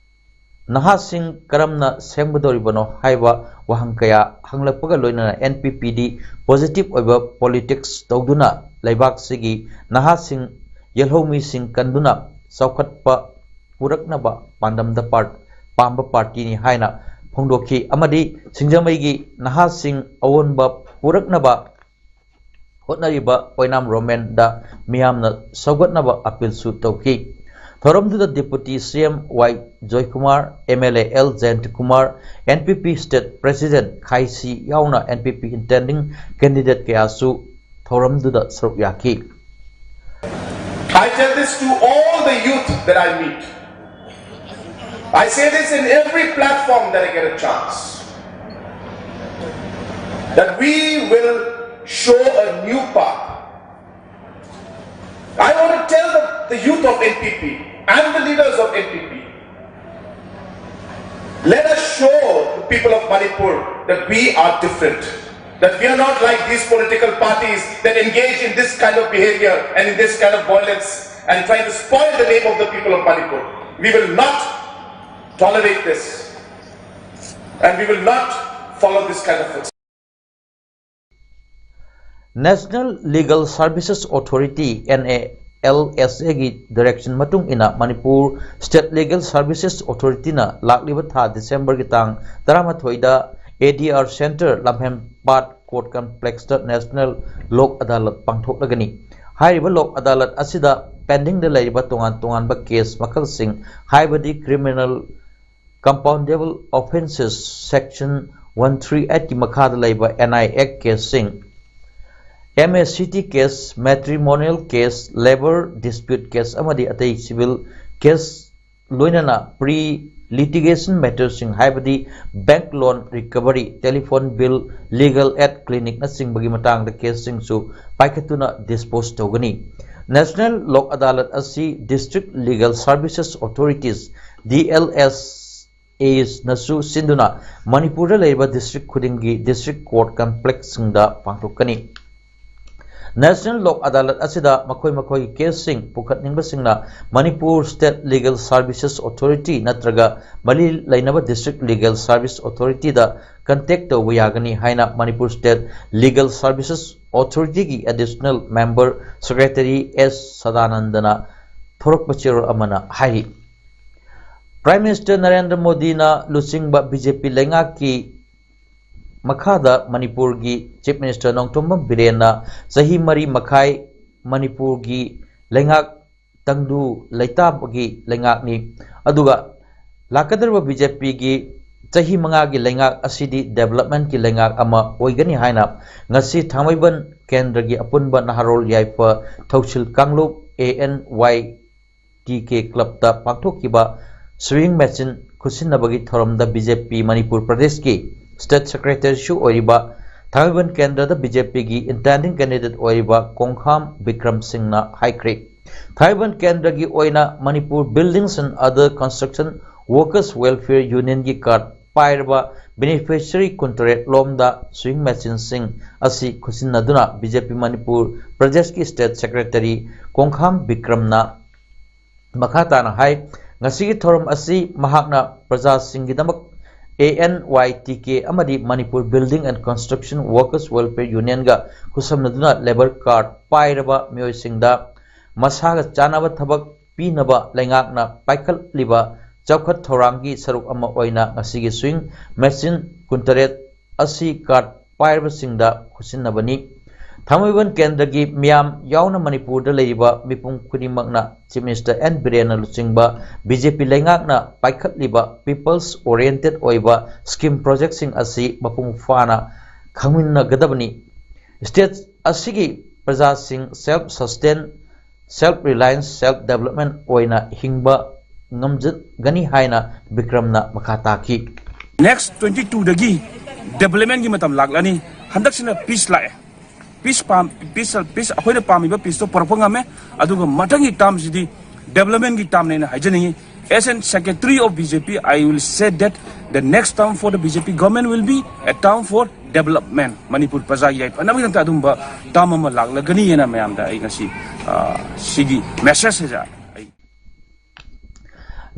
ꯅꯍꯥꯁꯤꯡ ꯀꯔꯝꯅ ꯁꯦꯝꯒꯗꯧꯔꯤꯕꯅꯣ ꯍꯥꯏꯕ ꯋꯥꯍꯪ ꯀꯌꯥ ꯍꯪꯂꯛꯄꯒ ꯂꯣꯏꯅꯅ ꯑꯦꯟ ꯄꯤ ꯄꯤꯗꯤ ꯄꯣꯖꯤꯇꯤꯚ ꯑꯣꯏꯕ ꯄꯣꯂꯤꯇꯤꯛꯁ ꯇꯧꯗꯨꯅ ꯂꯩꯕꯥꯛꯁꯤꯒꯤ ꯅꯍꯥꯁꯤꯡ, ꯌꯦꯜꯍꯧꯃꯤꯁꯤꯡ ꯀꯟꯗꯨꯅ ꯆꯥꯎꯈꯠꯄ ꯄꯨꯔꯛꯅꯕ ꯄꯥꯟꯗꯝꯗ ꯄꯥꯔ-, ꯄꯥꯝꯕ ꯄꯥꯔꯇꯤꯅꯤ ꯍꯥꯏꯅ ꯐꯣꯡꯗꯣꯛꯈꯤ ꯑꯃꯗꯤ ꯁꯤꯡꯖꯃꯩꯒꯤ ꯅꯍꯥꯁꯤꯡ ꯑꯑꯣꯟꯕ ꯄꯨꯔꯛꯅꯕ ꯍꯣꯠꯅꯔꯤꯕ ꯑꯣꯏꯅꯥꯝ ꯔꯣꯃꯦꯟꯗ ꯃꯤꯌꯥꯝꯅ ꯁꯧꯒꯠꯅꯕ ꯑꯄꯤꯜꯁꯨ ꯇꯧꯈꯤ꯫ ꯊꯧꯔꯝꯗꯨꯗ deputy C M Y Joykumar, M L A L Jayantakumar, N P P state president ꯈꯥꯏꯁꯤ ꯌꯥꯎꯅ N P P intending candidate ꯀꯌꯥꯁꯨ ꯊꯧꯔꯝꯗꯨꯗ ꯁꯔꯨꯛ ꯌꯥꯈꯤ꯫ I tell this to all the youth that I meet. I say this in every platform that I get a chance. That we will show a new path. I want to tell the, the youth of N P P and the leaders of N P P, let us show the people of Manipur that we are different. That we are not like these political parties that engage in this kind of behavior and in this kind of violence and try to spoil the name of the people of Manipur. We will not tolerate this, and we will not follow this kind of footstep. National Legal Services Authority, NALSA ꯒꯤ direction ꯃꯇꯨꯡ ꯏꯟꯅ Manipur State Legal Services Authority ꯅ ꯂꯥꯛꯂꯤꯕ ꯊꯥ December ꯒꯤ ꯇꯥꯡ ꯇꯔꯥꯃꯥꯊꯣꯏꯗ ADR Centre, ꯂꯝꯐꯦꯟꯄꯥꯠ Court Complex ꯇ National ꯂꯣꯛ ꯑꯗꯥꯂꯠ ꯄꯥꯡꯊꯣꯛꯂꯒꯅꯤ꯫ ꯍꯥꯏꯔꯤꯕ ꯂꯣꯛ ꯑꯗꯥꯂꯠ ꯑꯁꯤꯗ pending ꯗ ꯂꯩꯔꯤꯕ ꯇꯣꯉꯥꯟ ꯇꯣꯉꯥꯟꯕ case ꯃꯈꯜꯁꯤꯡ, ꯍꯥꯏꯕꯗꯤ criminal, compoundable offences section one three eight ꯀꯤ ꯃꯈꯥꯗ ꯂꯩꯕ NI Act case ꯁꯤꯡ, MACT case, matrimonial case, labour dispute case ꯑꯃꯗꯤ ꯑꯇꯩ civil case, ꯂꯣꯏꯅꯅ pre litigation matter ꯁꯤꯡ, ꯍꯥꯏꯕꯗꯤ bank loan recovery, telephone bill, legal aid clinic ꯅꯆꯤꯡꯕꯒꯤ ꯃꯇꯥꯡꯗ case ꯁꯤꯡꯁꯨ ꯄꯥꯏꯈꯠꯇꯨꯅ dispose ꯇꯧꯒꯅꯤ꯫ National ꯂꯣꯛ ꯑꯗꯥꯂꯠ ꯑꯁꯤ District Legal Services Authorities, DLSAs ꯅꯁꯨ ꯁꯤꯟꯗꯨꯅ ꯃꯅꯤꯄꯨꯔꯗ ꯂꯩꯔꯤꯕ district ꯈꯨꯗꯤꯡꯒꯤ District Court Complex ꯁꯤꯡꯗ ꯄꯥꯡꯊꯣꯛꯀꯅꯤ꯫ National ꯂꯣꯛ ꯑꯗꯥꯂꯠ ꯑꯁꯤꯗ ꯃꯈꯣꯏ ꯃꯈꯣꯏꯒꯤ case ꯁꯤꯡ ꯄꯨꯈꯠꯅꯤꯡꯕꯁꯤꯡꯅ Manipur State Legal Services Authority ꯅꯠꯇ꯭ꯔꯒ ꯃꯔꯤ ꯂꯩꯅꯕ District Legal Service Authority ꯗ contact ꯇꯧꯕ ꯌꯥꯒꯅꯤ ꯍꯥꯏꯅ Manipur State Legal Services Authority ꯒꯤ Additional Member Secretary S ꯁꯗꯥꯅꯟꯗꯅ ꯊꯣꯔꯛꯄ ꯆꯦꯔꯣꯜ ꯑꯃꯅ ꯍꯥꯏꯔꯤ꯫ Prime Minister ꯅꯔꯦꯟꯗ꯭ꯔ ꯃꯣꯗꯤꯅ ꯂꯨꯆꯤꯡꯕ BJP ꯂꯩꯉꯥꯛꯀꯤ ꯃꯈꯥꯗ ꯃꯅꯤꯄꯨꯔꯒꯤ Chief Minister ꯅꯣꯡꯊꯣꯝꯕꯝ ꯕꯤꯔꯦꯟꯅ ꯆꯍꯤ ꯃꯔꯤ ꯃꯈꯥꯏ ꯃꯅꯤꯄꯨꯔꯒꯤ ꯂꯩꯉꯥꯛ ꯇꯪꯗꯨ ꯂꯩꯇꯥꯕꯒꯤ ꯂꯩꯉꯥꯛꯅꯤ꯫ ꯑꯗꯨꯒ ꯂꯥꯛꯀꯗꯧꯔꯤꯕ BJP ꯒꯤ ꯆꯍꯤ ꯃꯉꯥꯒꯤ ꯂꯩꯉꯥꯛ ꯑꯁꯤꯗꯤ development ꯀꯤ ꯂꯩꯉꯥꯛ ꯑꯃ ꯑꯣꯏꯒꯅꯤ ꯍꯥꯏꯅ ꯉꯁꯤ ꯊꯥꯡꯃꯩꯕꯟ ꯀꯦꯟꯗ꯭ꯔꯒꯤ ꯑꯄꯨꯟꯕ ꯅꯍꯥꯔꯣꯜ ꯌꯥꯏꯐ ꯊꯧꯁꯤꯜ ꯀꯥꯡꯂꯨꯞ, ANYTK club ꯇ ꯄꯥꯡꯊꯣꯛꯈꯤꯕ sewing machine ꯈꯨꯠꯁꯤꯟꯅꯕꯒꯤ ꯊꯧꯔꯝꯗ BJP ꯃꯅꯤꯄꯨꯔ ꯄ꯭ꯔꯗꯦꯁꯀꯤ State Secretary ꯁꯨ ꯑꯣꯏꯔꯤꯕ ꯊꯥꯡꯃꯩꯕꯟ ꯀꯦꯟꯗ꯭ꯔꯗ BJP ꯒꯤ intending candidate ꯑꯣꯏꯔꯤꯕ ꯀꯣꯡꯈꯥꯝ ꯕꯤꯀ꯭ꯔꯝ ꯁꯤꯡꯅ ꯍꯥꯏꯈ꯭ꯔꯦ꯫ ꯊꯥꯡꯃꯩꯕꯟ ꯀꯦꯟꯗ꯭ꯔꯒꯤ ꯑꯣꯏꯅ Manipur Buildings and Other Construction Workers Welfare Union ꯒꯤ card ꯄꯥꯏꯔꯕ ꯕꯦꯅꯤꯐꯤꯁꯔꯤ ꯀꯨꯟꯇꯔꯦꯠ ꯂꯣꯝꯗ ꯁ꯭ꯋꯤꯡ ꯃꯦꯆꯤꯟꯁꯤꯡ ꯑꯁꯤ ꯈꯨꯠꯁꯤꯟꯅꯗꯨꯅ ꯕꯤ ꯖꯦ ꯄꯤ ꯃꯅꯤꯄꯨꯔ ꯄ꯭ꯔꯗꯦꯁꯀꯤ ꯁ꯭ꯇꯦꯠ ꯁꯦꯀ꯭ꯔꯦꯇꯔꯤ ꯀꯣꯡꯈꯥꯝ ꯕꯤꯀ꯭ꯔꯝꯅ ꯃꯈꯥ ꯇꯥꯅ ꯍꯥꯏ, ꯉꯁꯤꯒꯤ ꯊꯧꯔꯝ ꯑꯁꯤ ꯃꯍꯥꯛꯅ ꯄ꯭ꯔꯖꯥꯁꯤꯡꯒꯤꯗꯃꯛ A N Y T K ꯑꯃꯗꯤ Manipur building and construction workers welfare ꯌꯨꯅꯤꯌꯟꯒ ꯈꯨꯠꯁꯝꯅꯗꯨꯅ ꯂꯦꯕꯔ ꯀꯥꯔꯗ ꯄꯥꯏꯔꯕ ꯃꯤꯑꯣꯏꯁꯤꯡꯗ ꯃꯁꯥꯒ ꯆꯥꯟꯅꯕ ꯊꯕꯛ ꯄꯤꯅꯕ ꯂꯩꯉꯥꯛꯅ ꯄꯥꯏꯈꯠꯂꯤꯕ ꯆꯥꯎꯈꯠ ꯊꯧꯔꯥꯡꯒꯤ ꯁꯔꯨꯛ ꯑꯃ ꯑꯣꯏꯅ ꯉꯁꯤꯒꯤ ꯁ꯭ꯋꯤꯡ ꯃꯦꯆꯤꯟ ꯀꯨꯟꯇꯔꯦꯠ ꯑꯁꯤ ꯀꯥꯔꯗ ꯄꯥꯏꯔꯕꯁꯤꯡꯗ ꯈꯨꯠꯁꯤꯟꯅꯕꯅꯤ꯫ ꯊꯥꯡꯃꯩꯕꯟ ꯀꯦꯟꯗ꯭ꯔꯒꯤ ꯃꯤꯌꯥꯝ ꯌꯥꯎꯅ ꯃꯅꯤꯄꯨꯔꯗ ꯂꯩꯔꯤꯕ ꯃꯤꯄꯨꯝ ꯈꯨꯗꯤꯡꯃꯛꯅ ꯆꯤꯐ ꯃꯤꯅꯤꯁꯇꯔ ꯑꯦꯟ ꯕꯤꯔꯦꯟꯅ ꯂꯨꯆꯤꯡꯕ ꯕꯤ ꯖꯦ ꯄꯤ ꯂꯩꯉꯥꯛꯅ ꯄꯥꯏꯈꯠꯂꯤꯕ ꯄꯤꯄꯜꯁ ꯑꯣꯔꯤꯌꯦꯟꯇꯦꯠ ꯑꯣꯏꯕ ꯁ꯭ꯀꯤꯝ ꯄ꯭ꯔꯣꯖꯦꯛꯁꯤꯡ ꯑꯁꯤ ꯃꯄꯨꯡ ꯐꯥꯅ ꯈꯪꯃꯤꯟꯅꯒꯗꯕꯅꯤ꯫ ꯁ꯭ꯇꯦꯠ ꯑꯁꯤꯒꯤ ꯄ꯭ꯔꯖꯥꯁꯤꯡ self sustain, self Reliance, self development ꯑꯣꯏꯅ ꯍꯤꯡꯕ ꯉꯝꯖꯒꯅꯤ ꯍꯥꯏꯅ ꯕꯤꯀ꯭ꯔꯝꯅ ꯃꯈꯥ ꯇꯥꯈꯤ꯫ Next twenty two ꯗꯒꯤ ꯗꯦꯕꯂꯞꯃꯦꯟꯒꯤ ꯃꯇꯝ ꯂꯥꯛꯂꯅꯤ꯫ ꯍꯟꯗꯛꯁꯤꯅ ꯄꯤꯁ ꯂꯥꯛꯑꯦ꯫ ꯄꯤꯁ ꯄꯥꯝ ꯄꯤꯁ ꯄꯤꯁ ꯑꯩꯈꯣꯏꯅ ꯄꯥꯝꯃꯤꯕ ꯄꯤꯁꯇꯣ ꯄꯨꯔꯛꯄ ꯉꯝꯃꯦ꯫ ꯑꯗꯨꯒ ꯃꯊꯪꯒꯤ ꯇꯥꯔꯝꯁꯤꯗꯤ ꯗꯦꯕꯂꯞꯃꯦꯟꯒꯤ ꯇꯥꯔꯝꯅꯦꯅ ꯍꯥꯏꯖꯅꯤꯡꯉꯤ꯫ As an secretary of B J P, I will say that the next term for the B J P government will be a term for development. Manipur ꯄ꯭ꯔꯖꯥꯒꯤ ꯌꯥꯏꯐꯅꯕꯒꯤꯗꯃꯛꯇ ꯑꯗꯨꯝꯕ ꯇꯥꯔꯝ ꯑꯃ ꯂꯥꯛꯂꯒꯅꯤꯅ ꯃꯌꯥꯝꯗ ꯑꯩ ꯉꯁꯤ ꯁꯤꯒꯤ ꯃꯦꯁꯦꯖ ꯑꯁꯦ ꯑꯩ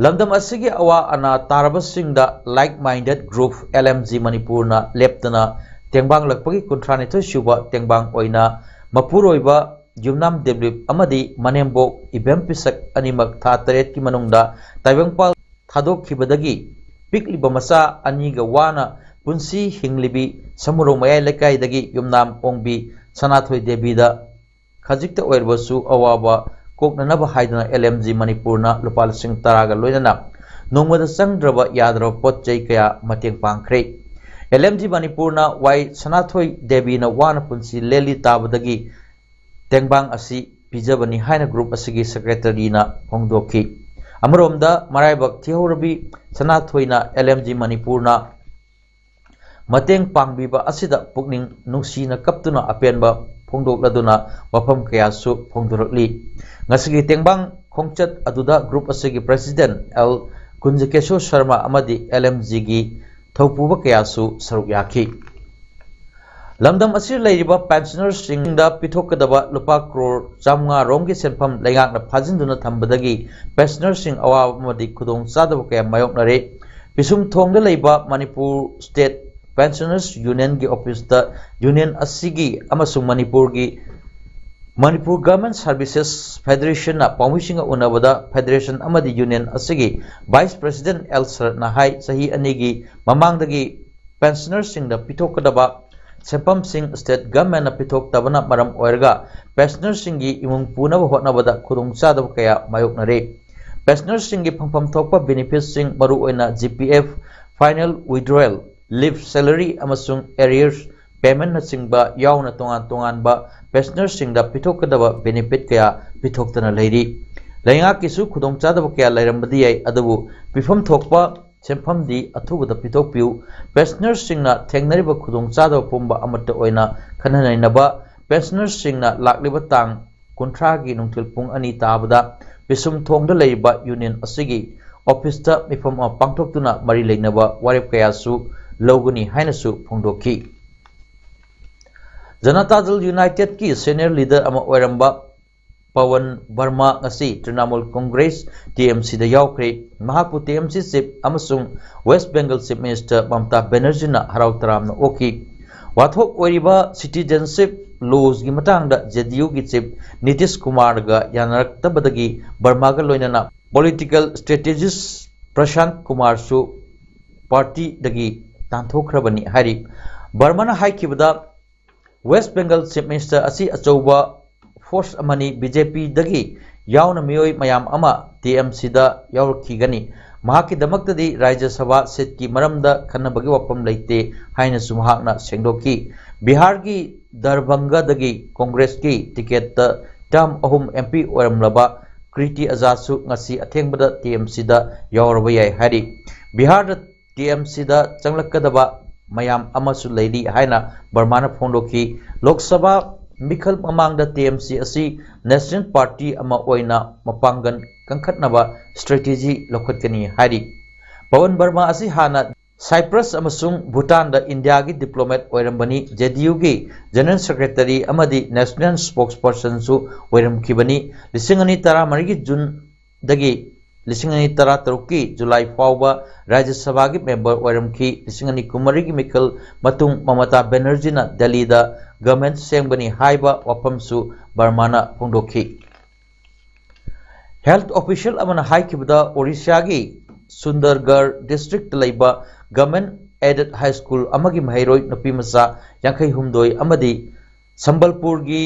ꯂꯝꯗꯝ ꯑꯁꯤꯒꯤ ꯑꯋꯥ ꯑꯅꯥ ꯇꯥꯔꯕꯁꯤꯡꯗ like minded group L M G ꯃꯅꯤꯄꯨꯔꯅ ꯂꯦꯞꯇꯅ ꯇꯦꯡꯕꯥꯡꯂꯛꯄꯒꯤ ꯀꯨꯟꯊ꯭ꯔꯥꯅꯤꯊꯣꯏ ꯁꯨꯕ ꯇꯦꯡꯕꯥꯡ ꯑꯣꯏꯅ ꯃꯄꯨꯔꯣꯏꯕ ꯌꯨꯝꯅꯥꯝ ꯗꯤꯂꯤꯞ ꯑꯃꯗꯤ ꯃꯅꯦꯝꯕꯣꯛ ꯏꯕꯦꯝ ꯄꯤꯁꯛ ꯑꯅꯤꯃꯛ ꯊꯥ ꯇꯔꯦꯠꯀꯤ ꯃꯅꯨꯡꯗ ꯇꯥꯏꯕꯪꯄꯥꯜ ꯊꯥꯗꯣꯛꯈꯤꯕꯗꯒꯤ ꯄꯤꯛꯂꯤꯕ ꯃꯆꯥ ꯑꯅꯤꯒ ꯋꯥꯅ ꯄꯨꯟꯁꯤ ꯍꯤꯡꯂꯤꯕꯤ ꯁꯃꯨꯔꯣꯡ ꯃꯌꯥꯏ ꯂꯩꯀꯥꯏꯗꯒꯤ ꯌꯨꯝꯅꯥꯝ ꯑꯣꯡꯕꯤ ꯁꯅꯥꯊꯣꯏ ꯗꯦꯕꯤꯗ ꯈꯖꯤꯛꯇ ꯑꯣꯏꯔꯕꯁꯨ ꯑꯋꯥꯕ ꯀꯣꯛꯅꯅꯕ ꯍꯥꯏꯗꯨꯅ ꯑꯦꯜ ꯑꯦꯝ ꯖꯤ ꯃꯅꯤꯄꯨꯔꯅ ꯂꯨꯄꯥ ꯂꯤꯁꯤꯡ ꯇꯔꯥꯒ ꯂꯣꯏꯅꯅ ꯅꯣꯡꯃꯗ ꯆꯪꯗ꯭ꯔꯕ ꯌꯥꯗ꯭ꯔꯕ ꯄꯣꯠ ꯆꯩ ꯀꯌꯥ ꯃꯇꯦꯡ ꯄꯥꯡꯈ꯭ꯔꯦ꯫ ꯑꯦꯜ ꯑꯦꯝ ꯖꯤ ꯃꯅꯤꯄꯨꯔꯅ ꯋꯥꯏ ꯁꯅꯥꯊꯣꯏ ꯗꯦꯕꯤꯅ ꯋꯥꯅ ꯄꯨꯟꯁꯤ ꯂꯦꯜꯂꯤ ꯇꯥꯕꯗꯒꯤ ꯇꯦꯡꯕꯥꯡ ꯑꯁꯤ ꯄꯤꯖꯕꯅꯤ ꯍꯥꯏꯅ ꯒ꯭ꯔꯨꯞ ꯑꯁꯤꯒꯤ ꯁꯦꯀ꯭ꯔꯦꯇꯔꯤꯅ ꯐꯣꯡꯗꯣꯛꯈꯤ꯫ ꯑꯃꯔꯣꯝꯗ ꯃꯔꯥꯏꯕꯛ ꯊꯤꯍꯧꯔꯕꯤ ꯁꯅꯥꯊꯣꯏꯅ ꯑꯦꯜ ꯑꯦꯝ ꯖꯤ ꯃꯅꯤꯄꯨꯔꯅ ꯃꯇꯦꯡ ꯄꯥꯡꯕꯤꯕ ꯑꯁꯤꯗ ꯄꯨꯛꯅꯤꯡ ꯅꯨꯡꯁꯤꯅ ꯀꯞꯇꯨꯅ ꯑꯄꯦꯟꯕ ꯐꯣꯡꯗꯣꯛꯂꯗꯨꯅ ꯋꯥꯐꯝ ꯀꯌꯥꯁꯨ ꯐꯣꯡꯗꯣꯔꯛꯂꯤ꯫ ꯉꯁꯤꯒꯤ ꯇꯦꯡꯕꯥꯡ ꯈꯣꯡꯆꯠ ꯑꯗꯨꯗ ꯒ꯭ꯔꯨꯞ ꯑꯁꯤꯒꯤ ꯄ꯭ꯔꯦꯁꯤꯗꯦꯟꯠ ꯑꯦꯜ ꯀꯨꯟꯖꯀꯦꯁꯣꯔ ꯁꯔꯃ ꯑꯃꯗꯤ ꯑꯦꯜ ꯑꯦꯝ ꯖꯤꯒꯤ ꯊꯧꯄꯨꯕ ꯀꯌꯥꯁꯨ ꯁꯔꯨꯛ ꯌꯥꯈꯤ꯫ ꯂꯝꯗꯝ ꯑꯁꯤꯗ ꯂꯩꯔꯤꯕ ꯄꯦꯟꯁꯅꯔꯁꯤꯡꯗ ꯄꯤꯊꯣꯛꯀꯗꯕ ꯂꯨꯄꯥ ꯀ꯭ꯔꯣꯔ ꯆꯥꯃꯉꯥ ꯔꯣꯝꯒꯤ ꯁꯦꯟꯐꯝ ꯂꯩꯉꯥꯛꯅ ꯐꯥꯖꯤꯟꯗꯨꯅ ꯊꯝꯕꯗꯒꯤ ꯄꯦꯟꯁꯅꯔꯁꯤꯡ ꯑꯋꯥꯕ ꯑꯃꯗꯤ ꯈꯨꯗꯣꯡꯆꯥꯗꯕ ꯀꯌꯥ ꯃꯥꯌꯣꯛꯅꯔꯦ꯫ ꯄꯤꯁꯨꯝ ꯊꯣꯡꯗ ꯂꯩꯕ ꯃꯅꯤꯄꯨꯔ ꯁ꯭ꯇꯦꯠ ꯄꯦꯟꯁꯅꯔꯁ ꯌꯨꯅꯤꯌꯟꯒꯤ ꯑꯣꯐꯤꯁꯇ ꯌꯨꯅꯤꯌꯟ ꯑꯁꯤꯒꯤ ꯑꯃꯁꯨꯡ ꯃꯅꯤꯄꯨꯔꯒꯤ ꯃꯅꯤꯄꯨꯔ ꯒꯚꯔꯟꯃꯦꯟꯠ ꯁꯔꯚꯤꯁꯦꯁ ꯐꯦꯗꯔꯦꯁꯟꯅ ꯄꯥꯎꯃꯤꯁꯤꯡꯒ ꯎꯅꯕꯗ ꯐꯦꯗꯔꯦꯁꯟ ꯑꯃꯗꯤ ꯌꯨꯅꯤꯌꯟ ꯑꯁꯤꯒꯤ ꯚꯥꯏꯁ ꯄ꯭ꯔꯦꯁꯤꯗꯦꯟꯠ ꯑꯦꯜ ꯁꯔꯠꯅ ꯍꯥꯏ, ꯆꯍꯤ ꯑꯅꯤꯒꯤ ꯃꯃꯥꯡꯗꯒꯤ ꯄꯦꯟꯁꯅꯔꯁꯤꯡꯗ ꯄꯤꯊꯣꯛꯀꯗꯕ ꯁꯦꯟꯐꯝꯁꯤꯡ ꯁ꯭ꯇꯦꯠ ꯒꯚꯔꯟꯃꯦꯟꯠꯅ ꯄꯤꯊꯣꯛꯇꯕꯅ ꯃꯔꯝ ꯑꯣꯏꯔꯒ ꯄꯦꯟꯁꯅꯔꯁꯤꯡꯒꯤ ꯏꯃꯨꯡ ꯄꯨꯅꯕ ꯍꯣꯠꯅꯕꯗ ꯈꯨꯗꯣꯡꯆꯥꯗꯕ ꯀꯌꯥ ꯃꯥꯌꯣꯛꯅꯔꯦ꯫ ꯄꯦꯟꯁꯅꯔꯁꯤꯡꯒꯤ ꯐꯪꯐꯝ ꯊꯣꯛꯄ ꯕꯦꯅꯤꯐꯤꯠꯁꯤꯡ, ꯃꯔꯨꯑꯣꯏꯅ ꯖꯤ ꯄꯤ ꯑꯦꯐ, ꯐꯥꯏꯅꯦꯜ ꯋꯤꯗ꯭ꯔꯣꯌꯦꯜ, ꯂꯤꯐ ꯁꯦꯂꯔꯤ ꯑꯃꯁꯨꯡ ꯑꯦꯔꯤꯌꯔꯁ ꯄꯦꯃꯦꯟꯠꯅꯆꯤꯡꯕ ꯌꯥꯎꯅ ꯇꯣꯉꯥꯟ ꯇꯣꯉꯥꯟꯕ ꯄꯦꯟꯁꯅꯔꯁꯤꯡꯗ ꯄꯤꯊꯣꯛꯀꯗꯕ ꯕꯦꯅꯤꯐꯤꯠ ꯀꯌꯥ ꯄꯤꯊꯣꯛꯇꯅ ꯂꯩꯔꯤ꯫ ꯂꯩꯉꯥꯛꯀꯤꯁꯨ ꯈꯨꯗꯣꯡꯆꯥꯗꯕ ꯀꯌꯥ ꯂꯩꯔꯝꯕꯗꯤ ꯌꯥꯏ, ꯑꯗꯨꯕꯨ ꯄꯤꯐꯝ ꯊꯣꯛꯄ ꯁꯦꯟꯐꯝꯗꯤ ꯑꯊꯨꯕꯗ ꯄꯤꯊꯣꯛꯄꯤꯌꯨ꯫ ꯄꯦꯟꯁꯅꯔꯁꯤꯡꯅ ꯊꯦꯡꯅꯔꯤꯕ ꯈꯨꯗꯣꯡꯆꯥꯗꯕ ꯄꯨꯝꯕ ꯑꯃꯠꯇ ꯑꯣꯏꯅ ꯈꯟꯅ ꯅꯩꯅꯕ, ꯄꯦꯟꯁꯅꯔꯁꯤꯡꯅ ꯂꯥꯛꯂꯤꯕ ꯇꯥꯡ ꯀꯨꯟꯊ꯭ꯔꯥꯒꯤ ꯅꯨꯡꯊꯤꯜ ꯄꯨꯡ ꯑꯅꯤ ꯇꯥꯕꯗ ꯄꯤꯁꯨꯝ ꯊꯣꯡꯗ ꯂꯩꯔꯤꯕ ꯌꯨꯅꯤꯌꯟ ꯑꯁꯤꯒꯤ ꯑꯣꯐꯤꯁꯇ ꯃꯤꯐꯝ ꯑꯃ ꯄꯥꯡꯊꯣꯛꯇꯨꯅ ꯃꯔꯤ ꯂꯩꯅꯕ ꯋꯥꯔꯦꯞ ꯀꯌꯥꯁꯨ ꯂꯧꯒꯅꯤ ꯍꯥꯏꯅꯁꯨ ꯐꯣꯡꯗꯣꯛꯈꯤ꯫ ꯖꯅꯇꯥ ꯗꯜ ꯌꯨꯅꯥꯏꯇꯦꯗꯀꯤ ꯁꯦꯅꯤꯌꯔ ꯂꯤꯗꯔ ꯑꯃ ꯑꯣꯏꯔꯝꯕ ꯄꯋꯟ ꯕꯔꯃꯥ ꯉꯁꯤ ꯇ꯭ꯔꯤꯅꯥꯃꯨꯜ ꯀꯣꯡꯒ꯭ꯔꯦꯁ, ꯇꯤ ꯑꯦꯝ ꯁꯤꯗ ꯌꯥꯎꯈ꯭ꯔꯦ꯫ ꯃꯍꯥꯛꯄꯨ ꯇꯤ ꯑꯦꯝ ꯁꯤ ꯆꯤꯐ ꯑꯃꯁꯨꯡ ꯋꯦꯁ꯭ꯠ ꯕꯦꯡꯒꯜ ꯆꯤꯐ ꯃꯤꯅꯤꯁꯇꯔ ꯃꯃꯇꯥ ꯕꯦꯅꯔꯖꯤꯅ ꯍꯔꯥꯎ ꯇꯔꯥꯝꯅ ꯑꯣꯛꯈꯤ꯫ ꯋꯥꯊꯣꯛ ꯑꯣꯏꯔꯤꯕ ꯁꯤꯇꯤꯖꯦꯟꯁꯤꯞ ꯂꯣꯁꯀꯤ ꯃꯇꯥꯡꯗ ꯖꯦ ꯗꯤ ꯌꯨꯒꯤ ꯆꯤꯐ ꯅꯤꯇꯤꯁ ꯀꯨꯃꯥꯔꯒ ꯌꯥꯅꯔꯛꯇꯕꯗꯒꯤ ꯕꯔꯃꯥꯒ ꯂꯣꯏꯅꯅ ꯄꯣꯂꯤꯇꯤꯀꯦꯜ ꯁ꯭ꯇ꯭ꯔꯦꯇꯦꯖꯤꯁ꯭ꯠ ꯄ꯭ꯔꯁꯥꯟꯠ ꯀꯨꯃꯥꯔꯁꯨ ꯄꯥꯔꯇꯤꯗꯒꯤ ꯇꯥꯟꯊꯣꯛꯈ꯭ꯔꯕꯅꯤ ꯍꯥꯏꯔꯤ꯫ ꯕꯔꯃꯥꯅ ꯍꯥꯏꯈꯤꯕꯗ, ꯋꯦꯁ꯭ꯠ ꯕꯦꯡꯒꯜ ꯆꯤꯐ ꯃꯤꯅꯤꯁꯇꯔ ꯑꯁꯤ ꯑꯆꯧꯕ ꯐꯣꯔꯁ ꯑꯃꯅꯤ, ꯕꯤ ꯖꯦ ꯄꯤꯗꯒꯤ ꯌꯥꯎꯅ ꯃꯤꯑꯣꯏ ꯃꯌꯥꯝ ꯑꯃ ꯇꯤ ꯑꯦꯝ ꯁꯤꯗ ꯌꯥꯎꯔꯛꯈꯤꯒꯅꯤ꯫ ꯃꯍꯥꯛꯀꯤꯗꯃꯛꯇꯗꯤ ꯔꯥꯖ꯭ꯌ ꯁꯚꯥ ꯁꯤꯠꯀꯤ ꯃꯔꯝꯗ ꯈꯟꯅꯕꯒꯤ ꯋꯥꯐꯝ ꯂꯩꯇꯦ ꯍꯥꯏꯅꯁꯨ ꯃꯍꯥꯛꯅ ꯁꯦꯡꯗꯣꯛꯈꯤ꯫ ꯕꯤꯍꯥꯔꯒꯤ ꯗꯔꯚꯪꯒꯗꯒꯤ ꯀꯣꯡꯒ꯭ꯔꯦꯁꯀꯤ ꯇꯤꯀꯦꯠꯇ ꯇꯔꯝ ꯑꯍꯨꯝ ꯑꯦꯝ ꯄꯤ ꯑꯣꯏꯔꯝꯂꯕ ꯀ꯭ꯔꯤꯇꯤ ꯑꯖꯥꯗꯁꯨ ꯉꯁꯤ ꯑꯊꯦꯡꯕꯗ ꯇꯤ ꯑꯦꯝ ꯁꯤꯗ ꯌꯥꯎꯔꯕ ꯌꯥꯏ ꯍꯥꯏꯔꯤ꯫ ꯕꯤꯍꯥꯔꯗ ꯇꯤ ꯑꯦꯝ ꯁꯤꯗ ꯆꯪꯂꯛꯀꯗꯕ ꯃꯌꯥꯝ ꯑꯃꯁꯨ ꯂꯩꯔꯤ ꯍꯥꯏꯅ ꯕꯔꯃꯥꯅ ꯐꯣꯡꯗꯣꯛꯈꯤ꯫ ꯂꯣꯛ ꯁꯚꯥ ꯃꯤꯈꯜ ꯃꯃꯥꯡꯗ ꯇꯤ ꯑꯦꯝ ꯁꯤ ꯑꯁꯤ ꯅꯦꯁꯅꯦꯜ ꯄꯥꯔꯇꯤ ꯑꯃ ꯑꯣꯏꯅ ꯃꯄꯥꯡꯒꯜ ꯀꯟꯈꯠꯅꯕ ꯁ꯭ꯇ꯭ꯔꯦꯇꯦꯖꯤ ꯂꯧꯈꯠꯀꯅꯤ ꯍꯥꯏꯔꯤ꯫ ꯄꯋꯟ ꯕꯔꯃꯥ ꯑꯁꯤ ꯍꯥꯟꯅ ꯁꯥꯏꯄ꯭ꯔꯁ ꯑꯃꯁꯨꯡ ꯚꯨꯇꯥꯟꯗ ꯏꯟꯗꯤꯌꯥꯒꯤ diplomat ꯑꯣꯏꯔꯝꯕꯅꯤ꯫ ꯖꯦ ꯗꯤ ꯌꯨꯒꯤ General Secretary ꯑꯃꯗꯤ National Spokespersonꯁꯨ ꯑꯣꯏꯔꯝꯈꯤꯕꯅꯤ꯫ ꯂꯤꯁꯤꯡ ꯑꯅꯤ ꯇꯔꯥꯃꯔꯤꯒꯤ ꯖꯨꯟꯗꯒꯤ ꯂꯤꯁꯤꯡ ꯑꯅꯤ ꯇꯔꯥꯇꯔꯨꯛꯀꯤ ꯖꯨꯂꯥꯏ ꯐꯥꯎꯕ ꯔꯥꯖ꯭ꯌ ꯁꯚꯥꯒꯤ member ꯑꯣꯏꯔꯝꯈꯤ꯫ ꯂꯤꯁꯤꯡ ꯑꯅꯤ ꯀꯨꯟꯃꯔꯤꯒꯤ ꯃꯤꯈꯜ ꯃꯇꯨꯡ ꯃꯃꯇꯥ ꯕꯦꯅꯔꯖꯤꯅ ꯗꯦꯜꯂꯤꯗ government ꯁꯦꯝꯒꯅꯤ ꯍꯥꯏꯕ ꯋꯥꯐꯝꯁꯨ ꯕꯔꯃꯥꯅ ꯐꯣꯡꯗꯣꯛꯈꯤ꯫ Health official ꯑꯃꯅ ꯍꯥꯏꯈꯤꯕꯗ, ꯑꯣꯔꯤꯁꯥꯒꯤ ꯁꯨꯟꯗꯔꯒꯔ districtꯇ ꯂꯩꯕ government aided high school ꯑꯃꯒꯤ ꯃꯍꯩꯔꯣꯏ ꯅꯨꯄꯤꯃꯆꯥ ꯌꯥꯡꯈꯩ ꯍꯨꯝꯗꯣꯏ ꯑꯃꯗꯤ ꯁꯝꯕꯜꯄꯨꯔꯒꯤ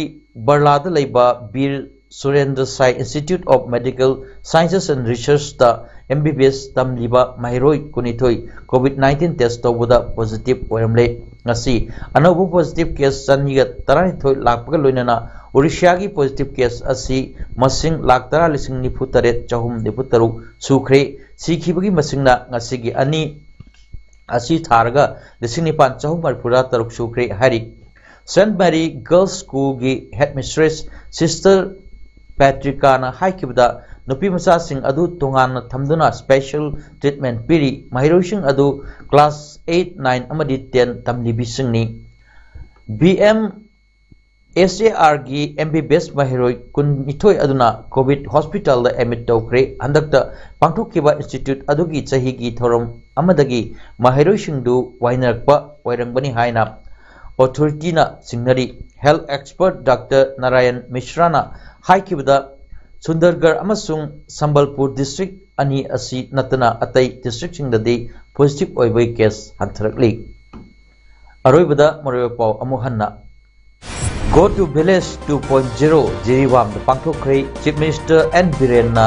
ꯕꯔꯂꯥꯗ ꯂꯩꯕ ꯕꯤꯔ ꯁꯨꯔꯦꯟꯗ꯭ꯔ ꯁꯥꯏ Institute of Medical Sciences and Researchꯇ M B B S ꯇꯝꯂꯤꯕ ꯃꯍꯩꯔꯣꯏ ꯀꯨꯟꯅꯤꯊꯣꯏ COVID nineteen test ꯇꯧꯕꯗ positive ꯑꯣꯏꯔꯝꯂꯦ꯫ ꯉꯁꯤ ꯑꯅꯧꯕ positive case ꯆꯅꯤꯒ ꯇꯔꯥꯅꯤꯊꯣꯏ ꯂꯥꯛꯄꯒ ꯂꯣꯏꯅꯅ ꯑꯣꯔꯤꯁꯥꯒꯤ positive case ꯑꯁꯤ ꯃꯁꯤꯡ ꯂꯥꯈ ꯇꯔꯥ ꯂꯤꯁꯤꯡ ꯅꯤꯐꯨ ꯇꯔꯦꯠ ꯆꯍꯨꯝ ꯅꯤꯐꯨ ꯇꯔꯨꯛ ꯁꯨꯈ꯭ꯔꯦ꯫ ꯁꯤꯈꯤꯕꯒꯤ ꯃꯁꯤꯡꯅ ꯉꯁꯤꯒꯤ ꯑꯅꯤ ꯑꯁꯤ ꯊꯥꯔꯒ ꯂꯤꯁꯤꯡ ꯅꯤꯄꯥꯟ ꯆꯍꯨꯝ ꯃꯔꯤꯐꯨꯇꯔꯥ ꯇꯔꯨꯛ ꯁꯨꯈ꯭ꯔꯦ ꯍꯥꯏꯔꯤ꯫ Saint Mary Girls Schoolꯒꯤ headmistress Sister ꯄꯦꯇ꯭ꯔꯤꯀꯥꯅ ꯍꯥꯏꯈꯤꯕꯗ, ꯅꯨꯄꯤ ꯃꯆꯥꯁꯤꯡ ꯑꯗꯨ ꯇꯣꯉꯥꯟꯅ ꯊꯝꯗꯨꯅ special treatment ꯄꯤꯔꯤ꯫ ꯃꯍꯩꯔꯣꯏꯁꯤꯡ ꯑꯗꯨ class eight, nine ꯑꯃꯗꯤ ten ꯇꯝꯂꯤꯕꯤꯁꯤꯡꯅꯤ꯫ B M S A Rꯒꯤ M B B S ꯃꯍꯩꯔꯣꯏ ꯀꯨꯟꯅꯤꯊꯣꯏ ꯑꯗꯨꯅ COVID hospitalꯗ admit ꯇꯧꯈ꯭ꯔꯦ꯫ ꯍꯟꯗꯛꯇ ꯄꯥꯡꯊꯣꯛꯈꯤꯕ institute ꯑꯗꯨꯒꯤ ꯆꯍꯤꯒꯤ ꯊꯧꯔꯝ ꯑꯃꯗꯒꯤ ꯃꯍꯩꯔꯣꯏꯁꯤꯡꯗꯨ ꯋꯥꯏꯅꯔꯛꯄ ꯑꯣꯏꯔꯝꯒꯅꯤ ꯍꯥꯏꯅ authorityꯅ ꯆꯤꯡꯅꯔꯤ꯫ Health expert Doctor Narayan ꯃꯤꯁ꯭ꯔꯥꯅ ꯍꯥꯏꯈꯤꯕꯗ, Sundargarh ꯑꯃꯁꯨꯡ ꯁꯝꯕꯜꯄꯨꯔ district ꯑꯅꯤ ꯑꯁꯤ ꯅꯠꯇꯅ ꯑꯇꯩ districtꯁꯤꯡꯗꯗꯤ positive ꯑꯣꯏꯕꯒꯤ case ꯍꯟꯊꯔꯛꯂꯤ꯫ ꯑꯔꯣꯏꯕꯗ ꯃꯔꯨꯑꯣꯏꯕ ꯄꯥꯎ ꯑꯃꯨꯛ ꯍꯟꯅ꯫ Go to Village two point zero ꯖꯤꯔꯤꯕꯥꯝꯗ ꯄꯥꯡꯊꯣꯛꯈ꯭ꯔꯦ꯫ Chief Minister N ꯕꯤꯔꯦꯟꯅ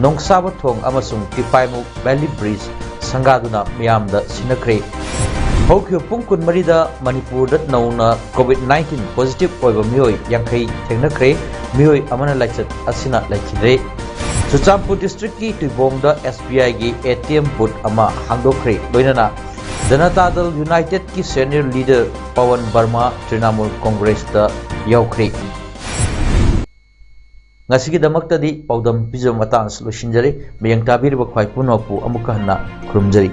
ꯅꯣꯡꯁꯥꯕ ꯊꯣꯡ ꯑꯃꯁꯨꯡ ꯇꯤꯄꯥꯏꯃꯨꯛ Valley Bridge ꯁꯪꯒꯥꯗꯨꯅ ꯃꯤꯌꯥꯝꯗ ꯁꯤꯟꯅꯈ꯭ꯔꯦ꯫ ꯍꯧꯈꯤꯕ ꯄꯨꯡ ꯀꯨꯟꯃꯔꯤꯗ ꯃꯅꯤꯄꯨꯔꯗ ꯅꯧꯅ COVID nineteen positive ꯑꯣꯏꯕ ꯃꯤꯑꯣꯏ ꯌꯥꯡꯈꯩ ꯊꯦꯡꯅꯈ꯭ꯔꯦ꯫ ꯃꯤꯑꯣꯏ ꯑꯃꯅ ꯂꯥꯏꯆꯠ ꯑꯁꯤꯅ ꯂꯩꯈꯤꯗ꯭ꯔꯦ꯫ Churachandpur districtꯀꯤ ꯇꯨꯏꯕꯣꯡꯗ S B Iꯒꯤ A T M booth ꯑꯃ ꯍꯥꯡꯗꯣꯛꯈ꯭ꯔꯦ꯫ ꯂꯣꯏꯅꯅ ꯖꯅꯇꯥ ꯗꯜ Unitedꯀꯤ senior leader ꯄꯋꯟ ꯕꯔꯃꯥ ꯇ꯭ꯔꯤꯅꯥꯃꯨꯜ ꯀꯣꯡꯒ꯭ꯔꯦꯁꯇ ꯌꯥꯎꯈ꯭ꯔꯦ꯫ ꯉꯁꯤꯒꯤꯗꯃꯛꯇꯗꯤ ꯄꯥꯎꯗꯝ ꯄꯤꯖꯕ ꯃꯇꯥꯡ ꯑꯁꯤꯗ ꯂꯣꯏꯁꯤꯟꯖꯔꯦ꯫ ꯃꯤꯠꯌꯦꯡ ꯇꯥꯕꯤꯔꯤꯕ ꯈ꯭ꯋꯥꯏ ꯄꯨꯝꯅꯃꯛꯄꯨ ꯑꯃꯨꯛꯀ ꯍꯟꯅ ꯈꯨꯔꯨꯝꯖꯔꯤ꯫